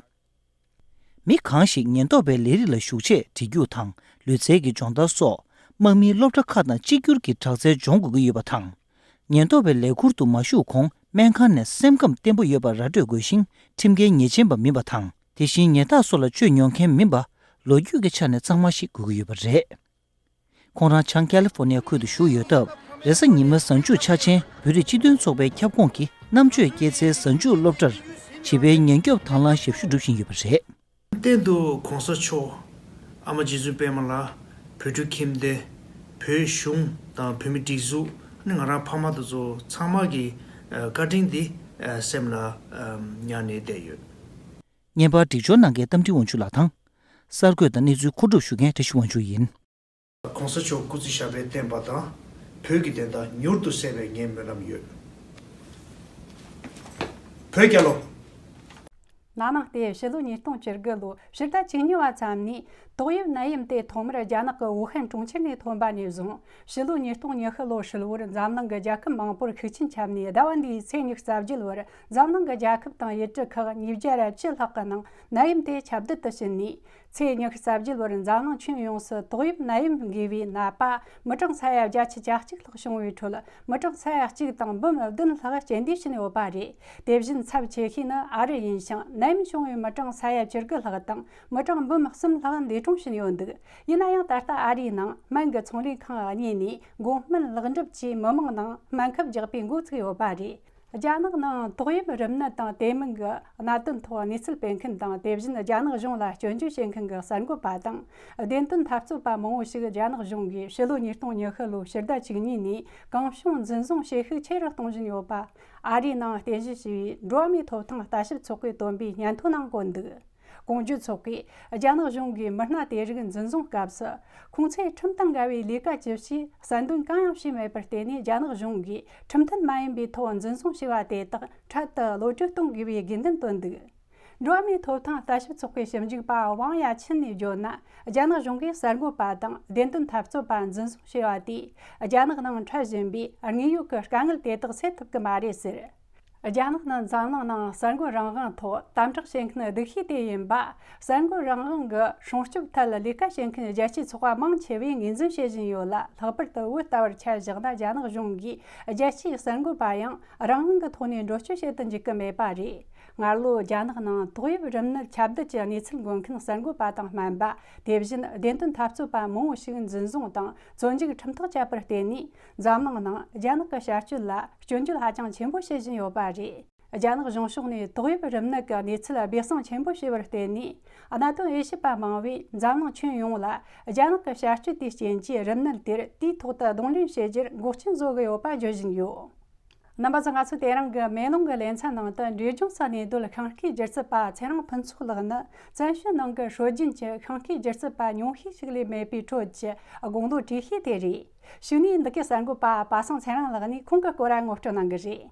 མི་གང་ཞིག་ཉེན་རྟོག་པའི་ལས་རིགས་ལ་ཞུགས་ཆེད་བྲིས་རྒྱུགས་དང་ལུས་རྩལ་གྱི་སྦྱོང་བརྡར་སོགས་དམག་མིའི་སློབ་གྲྭ་ཁག་དང་གཅིག་གྱུར་གྱི་དྲག་རྩལ་སྦྱོང་དགོས་ཀྱི་ཡོད་པ་དང་། ཉེན་རྟོག་པའི་ལས་ཁུར་དུ་མ་ཞུགས་གོང་སྨན་ཁང་ནས་སེམས་ཁམས་བརྟན་པོ་ཡོད་པར་ར་སྤྲོད་དགོས་ཤིང་ཁྲིམས་འགལ་ཉེས་ཅན་པ་མིན་པ་དང་དེ་བཞིན་ཉལ་ཐག་སོགས་ལ་སྤྱོད་མྱོང་མཁན་མིན་པ་ལོ་རྒྱུས་ཀྱི་ཆ་ནས་གཙང་མ་ཞིག་དགོས་ཀྱི་ཡོད་པ་རེད། ཁོང་རང་བྱང་ཀ་ལི་ཧྥོ་ནི་ཡ་ཁུལ་དུ་བཞུགས་ཡོད་སྟབས་རེས་གཟའ་ཉི་མ་གཟའ་མཇུག་འཆར་ཅན་བོད་རིགས་སྤྱི་མཐུན་ཚོགས་པའི་ཁྱབ་ཁོངས་ཀྱི་རྣམ་དཔྱོད་སྐྱེད་ཚལ་གཟའ་མཇུག་སློབ་གྲྭར་བྱིས་པའི་ཉེན་སྐྱོབ་དང་བླངས་ཞབས་ཞུ་སྒྲུབ་བཞིན་ཡོད་པ་རེད། རྟེན་དུ་གོང་ས་མཆོག་ཨ་མ་རྗེ་བཙུན་པད་མ་ལགས། བོད་ཕྲུག་ཁྱིམ་སྡེ། བོད་གཞུང་དང་བོད་མི་སྒྲིག་འཛུགས་ནི་ང་རང་ཕ་མ་དེ་ཚོ་ཚང་མ་གི་བཀའ་དྲིན་འདི་སེམས་ལ་ཉར་ནས་བསྡད་ཡོད། བརྙན་པར་སྒྲིག་སྦྱོར་གནང་མཁན་རྟ་མགྲིན་དབང་ཕྱུག་ལགས་དང་། གསར་འགོད་དང་གནས་ཚུལ་མཁོ་སྒྲུབ་ཞུ་མཁན་བཀྲ་ཤིས་དབང་ཕྱུག་ཡིན། གོང་ས་མཆོག་སྐུ་ཚེ་ཞབས་པད་བརྟན་པ་དང་བོད་ཀྱི་བདེན་མཐའ་མྱུར་དུ་གསལ་བའི་ངའི་སྨོན་ལམ་ཡོད། བོད་རྒྱལ་ལོ། ན་ནིང་སྟེ་ཕྱི་ལོ་ཉིས་སྟོང་བཅུ་དགུ་ལོ་ཕྱི་ཟླ་བཅུ་གཉིས་པ་ཙམ་ནས་ཏོག་དབྱིབས་ནད་ཡམས་དེ་ཐོག་མར་རྒྱ་ནག་གི་ཝུ་ཧན་གྲོང་ཁྱེར་ནས་ཐོན་པ་ནས་བཟུང་ཕྱི་ལོ་ཉིས་སྟོང་ཉི་ཤུ་ལོ་ཧྲིལ་བོར་འཛམ་གླིང་གི་རྒྱལ་ཁབ་མང་པོར་ཤུགས་རྐྱེན་ཁྱབ་ནས་ཟླ་བ་འདིའི་ཚེས་ཉི་ཤུ་རྩ་བརྒྱད་བར་འཛམ་གླིང་གི་རྒྱལ་ཁབ་དང་ཡུལ་གྲུ་ཁག་ཉིས་བརྒྱ་ར་བཅུ་ལྷག་གི་ནང་ནད་ཡམས་དེ་ཁྱབ་གདལ་དུ་ཕྱིན་ནས། ཚེས་ཉི་ཤུ་རྩ་བརྒྱད་བར་འཛམ་གླིང་ཁྱོན་ཡོངས་སུ་ཏོག་དབྱིབས་ནད་ཡམས་འགོས་པའི་ནད་པ་མི་གྲངས་ས་ཡ་བརྒྱད་ཅུ་གྱ་གཅིག་ལྷག་བྱུང་བའི་ཁྲོད་མི་གྲངས་ས་ཡ་གཅིག་དང་འབུམ་བདུན་ལྷག་རྐྱེན་འདས་ཕྱིན་ཡོད་པ་རེད། དེ་བཞིན་ཚབས་ཆེ་ཤོས་ནི་ཨ་རི་ཡིན་ཞིང་ནད་ཡམས་བྱུང་བའི་མི་གྲངས་ས་ཡ་བཅུ་དགུ་ལྷག་དང་མི་གྲངས་འབུམ་གསུམ་ལྷག་འདས་གྲོངས་ཕྱིན་ཡོད་འདུག་ཡིན་ན་ཡང་ད་ལྟ་ཨ་རིའི་ནང་སྨན་གྱི་ཚོང་ལས་ཁང་གཉིས་ནས་འགོ་སྨན་ལེགས་འགྲུབ་ཀྱིས་མི་མང་ནང་སྨན་ཁབ་རྒྱག་པའི་འགོ་ཚུགས་ཡོད་པ་རེད། རྒྱ་ནག་ནང་ཏོག་དབྱིབས་རིམས་ནད་དང་དེ་མིན་གྱི་གནད་དོན་ཐོག་གནས་ཚུལ་སྤེལ་མཁན་དང་། དེ་བཞིན་རྒྱ་ནག་གཞུང་ལ་སྐྱོན་བརྗོད་བྱེད་མཁན་གྱི་གསར་འགོད་པ་དང་བདེན་དོན་འཐབ་རྩོད་པ་མང་བོ་ཞིག་རྒྱ་ནག་གཞུང་གིས་ཕྱི་ལོ་ཉིས་སྟོང་ཉི་ཤུ་ལོའི་ཕྱི་ཟླ་བཅུ་གཉིས་ནས་གང་བྱུང་འཛིན་བཟུང་བྱེད་ཤུགས་ཆེ་རུ་གཏོང་བཞིན་ཡོད་པ། ཨ་རིའི་ནང་རྟེན་གཞི་བྱས་པའི་འགྲོ་བ་མིའི་ཐོབ་ཐང་ལྟ་ཞིབ་ཚོགས་པས་བཏོན་པའི་སྙན་ཐོ་ནང་བཀོད་འདུག་གོང་བརྗོད་ཚོགས་པས་རྒྱ་ནག་གཞུང་གིས་མི་སྣ་དེ་རིགས་འཛིན་བཟུང་སྐབས་སུ། ཁོང་ཚོས་ཁྲིམས་དང་འགལ་བའི་ལས་ཀ་ཅི་བྱས་གསལ་འདོན་གང་ཡང་བྱས་མེད་པར་བརྟེན་ནས། རྒྱ་ནག་གཞུང་གིས་ཁྲིམས་མཐུན་མ་ཡིན་པའི་ཐོག་འཛིན་བཟུང་བྱས་པ་དེ་དག་འཕྲལ་དུ་གློད་གྲོལ་གཏོང་དགོས་པའི་དགོས་འདུན་བཏོན་འདུག་འགྲོ་བ་མིའི་ཐོབ་ཐང་ལྟ་ཞིབ་ཚོགས་པའི་ཞིབ་འཇུག་པ་ཝང་ཡ་ཆིན་ནས་བརྗོད་ན། རྒྱ་ནག་གཞུང་གིས་གསར་འགོད་པ་དང་བདེན་དོན་འཐབ་རྩོད་པ་འཛིན་བཟུང་བྱས་པ་དེས་རྒྱ་ནག་ནང་འཕྲད་བཞིན་པའི་དངོས་ཡོད་ཀྱི་དཀའ་ངལ་དེ་དག་སེལ་ཐུབ་ཀྱི་མ་རེད་ཟེར། རྒྱ་ནག་ནི་འཛམ་གླིང་ནང་གསར་འགོད་རང་དབང་ཐོག་དམ་དྲག་བྱེད་མཁན་སྡུག་ཤོས་དེ་ཡིན་པ། གསར་འགོད་རང་དབང་གི་སྲུང་སྐྱོབ་ཐད་ལས་ཀ་བྱེད་མཁན་རྒྱལ་སྤྱིའི་ཚོགས་པ་མང་ཆེ་བས་ངོས་འཛིན་བྱེད་བཞིན་ཡོད་ལ། ལྷག་པར་དུ་བོད་ལྟ་བུར་ཆ་བཞག་ན། རྒྱ་ནག་གཞུང་གིས་རྒྱལ་སྤྱིའི་གསར་འགོད་པ་ཡང་རང་དབང་གི་ཐོག་ནས་འགྲེལ་བརྗོད་བྱེད་དུ་འཇུག་གི་མེད་པ་རེད། སྔར་ལོ་རྒྱ་ནག་ནང་ཏོག་དབྱིབས་རིམས་ནད་ཁྱབ་གདལ་གྱི་གནས་ཚུལ་འགོད་མཁན་གསར་འགོད་པ་དང་སྨན་པ། དེ་བཞིན་བདེན་དོན་འཐབ་རྩོད་པ་མང་བོ་ཞིག་འཛིན་བཟུང་དང་བཙོན་འཇུག་ཁྲིམས་ཐག་བཅད་པར་བརྟེན་ནས། འཛམ་གླིང་ནང་རྒྱ་ནག་གི་བྱ་སྤྱོད་ལ་སྐྱོན་བརྗོད་ཧ་ཅང་ཆེན་པོ་བྱེད་བཞིན་ཡོད་པ་རེད། རྒྱ་ནག་གཞུང་ཕྱོགས་ནས་ཏོག་དབྱིབས་རིམས་ནད་ཀྱི་གནས་ཚུལ་སྦས་གསང་ཆེན་པོ་བྱས་པར་བརྟེན་ནས། གནད་དོན་དབྱེ་ཞིབ་པ་མང་བས་འཛམ་གླིང་ཁྱོན་ཡོངས་ལ་རྒྱ་ནག་གི་བྱ་སྤྱོད་དེའི་རྐྱེན་གྱིས་རིམས་ནད་དེར་དུས་ཐོག་ཏུ་གདོང་ལེན་བྱེད་རྒྱུར་འགོག་རྐྱེན་བཟོ་གི་ཡོད་པ་བརྗོད་བཞིན་ཡོད། རྣམ་པ་ཚོ། ང་ཚོས་དེ་རིང་གི་མེ་ལོང་གི་ལེ་ཚན་ནང་དུ་འབྲས་ལྗོངས་སུ་གནས་སྡོད་ཤིང་སྐས་སྒྱུ་རྩལ་པ་ཚེ་རིང་ཕུན་ཚོགས་ལགས་ནི། བཙན་བྱོལ་ནང་གི་སྲོལ་རྒྱུན་གྱི་ཤིང་སྐས་སྒྱུ་རྩལ་པ་ཉུང་ཤས་ཤིག་ལས་མེད་པའི་ཁྲོད་ཀྱི་དགུང་ལོ་བགྲེས་ཤོས་དེ་རེད། གཞུག་ནས་འདི་གའི་གསར་འགོད་པ་པ་སངས་ཚེ་རིང་ལགས་ནས་ཁོང་གི་སྐོར་ལ་ངོ་སྤྲོད་གནང་གི་རེད།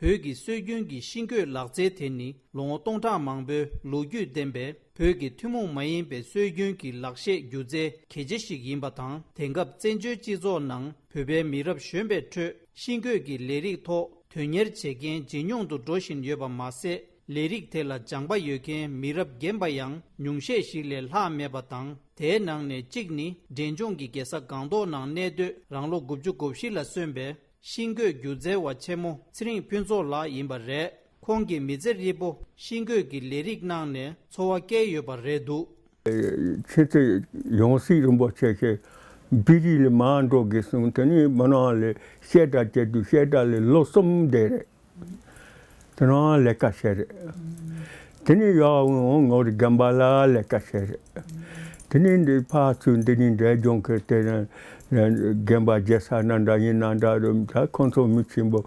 བོད་ཀྱི་སྲོལ་རྒྱུན་གྱི་ཤིང་བརྐོས་ལག་རྩལ་དེ་ནི་ལོ་ངོ་སྟོང་ཕྲག་མང་པོའི་ལོ་རྒྱུས་ལྡན་པའི་བོད་ཀྱི་ཐུན་མོང་མ་ཡིན་པའི་སྲོལ་རྒྱུན་གྱི་ལག་ཤེས་སྒྱུ་རྩལ་གལ་ཆེ་ཞིག་ཡིན་པ་དང་། དེང་སྐབས་བཙན་བྱོལ་སྤྱི་ཚོགས་ནང་བོད་པའི་མི་རབས་གཞོན་པའི་ཁྲོད་ཤིང་བརྐོས་ཀྱི་ལས་རིགས་ཐོག་དོན་གཉེར་བྱེད་མཁན་ཇེ་ཉུང་དུ་འགྲོ་བཞིན་ཡོད་པ་མ་ཟད། ལས་རིགས་དེ་ལ་སྦྱངས་པ་ཡོད་མཁན་མི་རབས་རྒན་པ་ཡང་ཉུང་ཤས་ཤིག་ལས་ལྷག་མེད་པ་དང་། དེའི་ནང་ནས་གཅིག་ནི་འབྲས་ལྗོངས་ཀྱི་རྒྱལ་ས་སྒང་ཏོག་ནང་གནས་སྡོད། རང་ལོ་དགུ་བཅུ་གོ་བཞི་ལ་སོན་པའི་ཤིང་བརྐོས་སྒྱུ་རྩལ་བ་ཆེན་མོ་ཚེ་རིང་ཕུན་ཚོགས་ལགས་ཡིན་པ་རེད། ཁོང་གི་མི་ཚེ་ཧྲིལ་པོ་ཤིང་བརྐོས་ཀྱི་ལས་རིགས་གནང་ནས་འཚོ་བ་བསྐྱལ་ཡོད་པ་རེད་འདུག་ཁྱེད་ཚོས་ཡང་སྲིད་རིན་པོ་ཆེ་ཁྱེད་བི་རི་ལ་མར་འགྲོ་དགོས་གསུངས། དེ་ནས་མི་ནང་ལ་བཤད་གྲྭ་བྱེད་དུས། བཤད་གྲྭ་ལ་ལོ་གསུམ་བསྡད་རེད། དེ་ནང་ལས་ཀ་བྱས་རེད། དེ་ནས་ཡར་འོང་ངོ་རི་རྒན་པ་ལ་ལས་ཀ་བྱས་རེད། དེ་ནས་འདི་ཕར་ཚུར་འདི་ནས་འབྲས་ལྗོངས་ཀྱི་དེ་རྒན་པ་རྒྱལ་ས་ན་འདྲ་ཡིན་ན་འདྲ་རུ། ད་ཁོང་ཚོ་མི་ཆེན་པོ་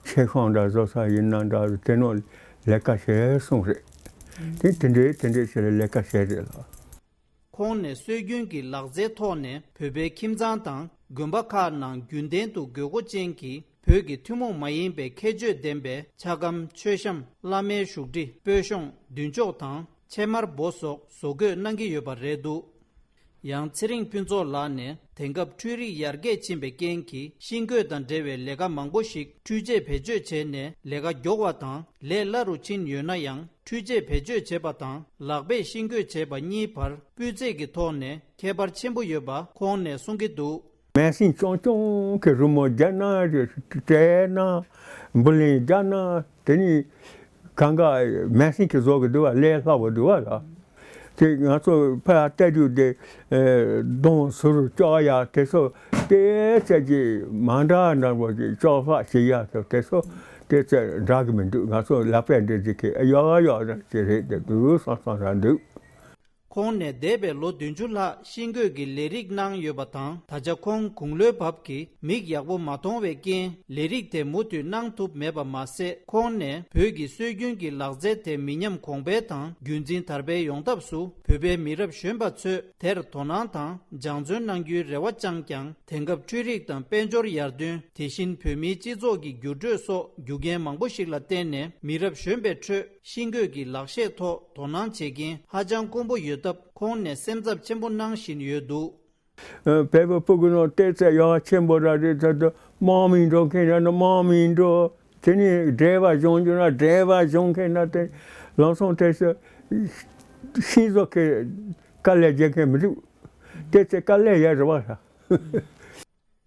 ཆེ་ཤང་འདྲ་བཟོ་ས་ཡིན་ན་འདྲ་རུ། དེ་ནང་ལས་ཀ་བྱས་སོང་རེད། དེ་དེ་འདྲས་དེ་འདྲས་བྱས་ལས་ཀ་བྱས་རེད་ལ། ཁོང་ནས་སྲོལ་རྒྱུན་གྱི་ལག་རྩལ་ཐོག་ནས་བོད་པའི་ཁྱིམ་ཚང་དང་དགོན་པ་ཁག་ནང་རྒྱུན་ལྡན་དུ་དགོས་མཁོ་ཅན་གྱི་བོད་ཀྱི་ཐུན་མོང་མ་ཡིན་པའི་ཁྱད་ཆོས་ལྡན་པའི་ཆ་སྒམ། མཆོད་བཤམས། བླ་མའི་བཞུགས་ཁྲི། སྤོས་གཞོང་། མདུན་ཅོག་དང་ཕྱེ་མར་འབོ་སོགས་བཟོ་བཀོད་གནང་གི་ཡོད་པ་རེད་འདུག་ཡང་ཚེ་རིང་ཕུན་ཚོགས་ལགས་ནས་དེང་སྐབས་འཕྲུལ་རིག་ཡར་རྒྱས་ཕྱིན་པའི་རྐྱེན་གྱིས། ཤིང་བརྐོས་དང་འབྲེལ་བའི་ལས་ཀ་མང་པོ་ཞིག་འཕྲུལ་ཆས་བེད་སྤྱོད་བྱས་ནས་ལས་ཀ་མགྱོགས་པ་དང་ལས་སླ་རུ་ཕྱིན་ཡོད་ན་ཡང་། འཕྲུལ་ཆས་བེད་སྤྱོད་བྱེད་པ་དང་ལག་པས་ཤིང་བརྐོས་བྱེད་པ་གཉིས་བར་སྤུས་ཚད་ཀྱི་ཐོག་ནས་ཁྱད་པར་ཆེན་པོ་ཡོད་པ་ཁོང་ནས་གསུང་གི་འདུག་མེ་ཤིང་ཆུང་ཆུང་གི་རི་མོ་བརྒྱབ་ན་རེད། སྤྲད་ན་འབུ་ལེན་བརྒྱབ་ན། དེ་ནི་གང་ག་མེ་ཤིང་གིས་བཟོ་གི་འདུག་བ། ལས་སླ་བོ་འདུག་བ་ལ། དེ་ང་ཚོ་ཕར་བལྟས་དུས་དེ་ཨེ་སྡོང་ཟུར་བཅག་ཡ་དེ་ཚོ་དེ་ཚད་ཀྱི་མ་འདྲ་འདྲ་བོ་ཅིག་བཅག་ལྷག་བྱེད་ཡ་དེ་ཚོ་དེ་ཚད་འདྲ་གི་མི་འདུག་ང་ཚོ་ལག་པས་འདྲ་ཅིག་གི་ཡག་ཡག་ཅིག་རེད་དེ་འདུག་བསམ་བསམ་ར་འདུག་ཁོང་ནས་འདས་པའི་ལོ་བདུན་ཅུ་ལྷག་ཤིང་བརྐོས་ཀྱི་ལས་རིགས་གནང་ཡོད་པ་དང་། ད་ཆ་ཁོང་དགུང་ལོའི་བབ་ཀྱིས་མིག་ཡག་པོ་མ་མཐོང་བའི་རྐྱེན་ལས་རིགས་དེ་མུ་མཐུད་གནང་ཐུབ་མེད་པ་མ་ཟད། ཁོང་ནས་བོད་ཀྱི་སྲོལ་རྒྱུན་གྱི་ལག་རྩལ་དེ་མི་ཉམས་གོང་འཕེལ་དང་རྒྱུན་འཛིན་དར་སྤེལ་ཡོང་ཐབས་སུ་བོད་པའི་མི་རབས་གཞོན་པ་ཚོས་དེར་དོ་སྣང་དང་སྦྱང་བརྩོན་གནང་རྒྱུའི་རེ་བ་བཅངས་ཀྱང་། དེང་སྐབས་འཕྲུལ་རིག་དང་དཔལ་འབྱོར་ཡར་ཐོན། དེ་བཞིན་བོད་མིའི་སྤྱི་ཚོགས་ཀྱི་འགྱུར་འགྲོས་སོགས་རྒྱུ་རྐྱེན་མང་པོ་ཞིག་ལ་བརྟེན་ནས། མི་རབས་གཞོན་པའི་ཁྲོད་ཤིང་བརྐོས་ཀྱི་ལག་ཤེས་ཐོག་དོ་སྣང་བྱེད་མཁན་ཧ་ཅང་དཀོན་པོ་ཡོད་སྟབས། ཁོང་ནས་སེམས་འཚབ་ཆེན་པོ་གནང་བཞིན་ཡོད་འདུག་ཨ། བལ་པོ་ཕྲུ་གུ་ནང་བལྟས་ཚེ་ཡག་ཆེན་པོ་ར་རེད་ཚ་དུ་དམག་མི་འགྲོ་མཁན་ར་ནི་དམག་མི་འགྲོ། དེ་ནས་བྲེལ་བ་སྦྱོང་རྒྱུ་ན་བྲེལ་བ་སྦྱོང་མཁན་ར། དེ་ལམ་སང་དེ་ཚོ་ཤིང་བཟོ་མཁན་དཀའ་ལས་རྒྱག་མཁན་མི་འདུག་བལྟས་ཚེ་དཀའ་ལས་ཡག་རེད་བ་ར།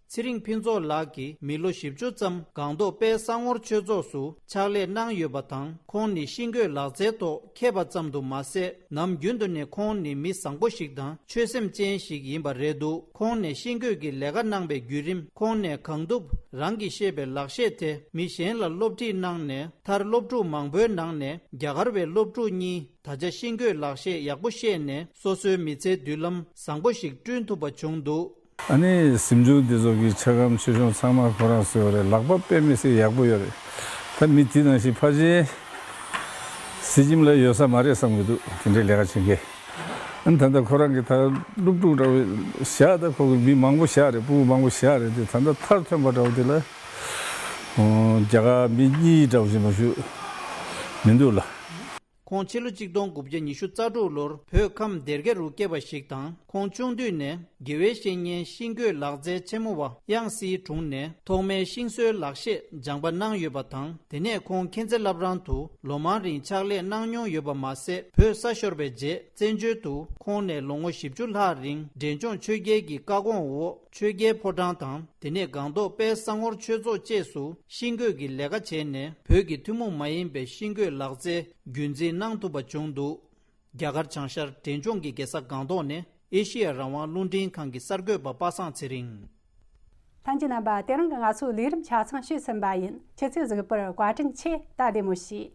ཚེ་རིང་ཕུན་ཚོགས་ལགས་ཀྱིས་མི་ལོ་བཞི་བཅུ་ཙམ་སྒང་ཏོག་དཔལ་གསང་བོར་ཆོས་ཚོགས་སུ་ཕྱག་ལས་གནང་ཡོད་པ་དང་། ཁོང་ནི་ཤིང་བརྐོས་ལག་རྩལ་ཐོག་མཁས་པ་ཙམ་དུ་མ་ཟད། ནམ་རྒྱུན་དུ་ནས་ཁོང་ནི་མི་བཟང་པོ་ཞིག་དང་ཆོས་སེམས་ཅན་ཞིག་ཡིན་པ་རེད་འདུག་ཁོང་ནས་ཤིང་བརྐོས་ཀྱི་ལས་ཀ་གནང་པའི་བརྒྱུད་རིམ། ཁོང་ནས་གང་ཐུབ་རང་གིས་ཤེས་པའི་ལག་ཤེས་དེ་མི་གཞན་ལ་སློབ་ཁྲིད་གནང་ནས། མཐར་སློབ་ཕྲུག་མང་པོའི་ནང་ནས་རྒྱ་གར་བའི་སློབ་ཕྲུག་གཉིས་ད་ཆ་ཤིང་བརྐོས་ལག་ཤེས་ཡག་པོ་ཤེས་ནས། སོ་སོའི་མི་ཚེའི་མདུན་ལམ་བཟང་པོ་ཞིག་བསྐྲུན་ཐུབ་པ་བྱུང་འདུག་ཨ་ནི་གཟིམ་ཆུང་འདི་ཚོ་གི་ཆ་སྒམ་ཆེ་ཆུང་ཚང་མ་ཁོ་རང་བཟོས་པ་རེད། ལག་པ་དཔེ་མི་སྲིད་ཡག་པོ་ཡོད་རེད། ད་མི་དེ་ནང་བཞིན་ཕལ་ཆེར་སྲིད་ཁྱིམ་ལ་ཡོད་ས་མ་རེད་བསམ་གྱི་འདུག་དེ་འདྲའི་ལས་ཀ་བྱེད་མཁན། ཨ་ནི་ད་ལྟ་ཁོ་རང་གི་ད་སློབ་ཕྲུག་འདྲ་བོ་བཞག་ད་ཁོ་གི་མི་མང་པོ་བཞག་རེད། སྤུ་གུ་མང་པོ་བཞག་རེད་དེ། ད་ལྟ་མཐར་ཐོན་པ་འདྲ་བོ་དེ་ལ་ཨོ་རྒྱ་གར་མི་གཉིས་འདྲ་བོ་ཞིག་མ་གཏོགས་མི་འདུག་ལ། ཁོང་ཕྱི་ལོ་ཆིག་སྟོང་དགུ་བརྒྱ་ཉི་ཤུ་རྩ་དྲུག་ལོར་བོད་ཁམས་སྡེ་དགེ་རུ་སྐྱེས་པ་ཞིག་དང་། ཁོང་ཆུང་དུས་ནས་དགེ་བའི་བཤེས་གཉེན་ཤིང་བརྐོས་ལག་རྩལ་ཆེན་མོ་བ་དབྱངས་སིའི་དྲུང་ནས་ཐོག་མའི་ཤིང་བཟོའི་ལག་ཤེས་སྦྱངས་པ་གནང་ཡོད་པ་དང་། དེ་ནས་ཁོང་མཁྱེན་བརྩེ་བསླབ་རང་དུ་ལོ་མང་རིང་ཕྱག་ལས་གནང་མྱོང་ཡོད་པ་མ་ཟད། བོད་ས་ཤོར་བའི་རྗེས་བཙན་བྱོལ་དུ་ཁོང་ནས་ལོ་ངོ་བཞི་བཅུ་ལྷག་རིང་འབྲས་ལྗོངས་ཆོས་རྒྱལ་གྱི་བཀའ་དགོངས་འོག་ཆོས་རྒྱལ་ཕོ་བྲང་དང་། དེ་ནས་སྒང་ཏོག་དཔལ་གསང་བོར་ཆོས་ཚོགས་བཅས་སུ་ཤིང་བརྐོས་ཀྱི་ལས་ཀ་བྱས་ནས། བོད་ཀྱི་ཐུན་མོང་མ་ཡིན་པའི་ཤིང་བརྐོས་ལག་རྩལ་རྒྱུན་འཛིན་གནང་ཐུབ་པ་བྱུང་འདུག་རྒྱ་གར་བྱང་ཤར་འབྲས་ལྗོངས་ཀྱི་རྒྱལ་ས་སྒང་ཏོག་ནས་ཨེ་ཤེ་ཡ་རང་དབང་རླུང་འཕྲིན་ཁང་གི་གསར་འགོད་པ་པ་སངས་ཚེ་རིང་། ལྷན་རྒྱས་རྣམ་པ། དེ་རིང་གི་ང་ཚོའི་ལས་རིམ་ཆ་ཚང་བཤད་ཟིན་པ་ཡིན། ཁྱེད་ཚོས་གཟིགས་པར་བཀའ་དྲིན་ཆེ། ད་བདེ་མོ་བྱོས།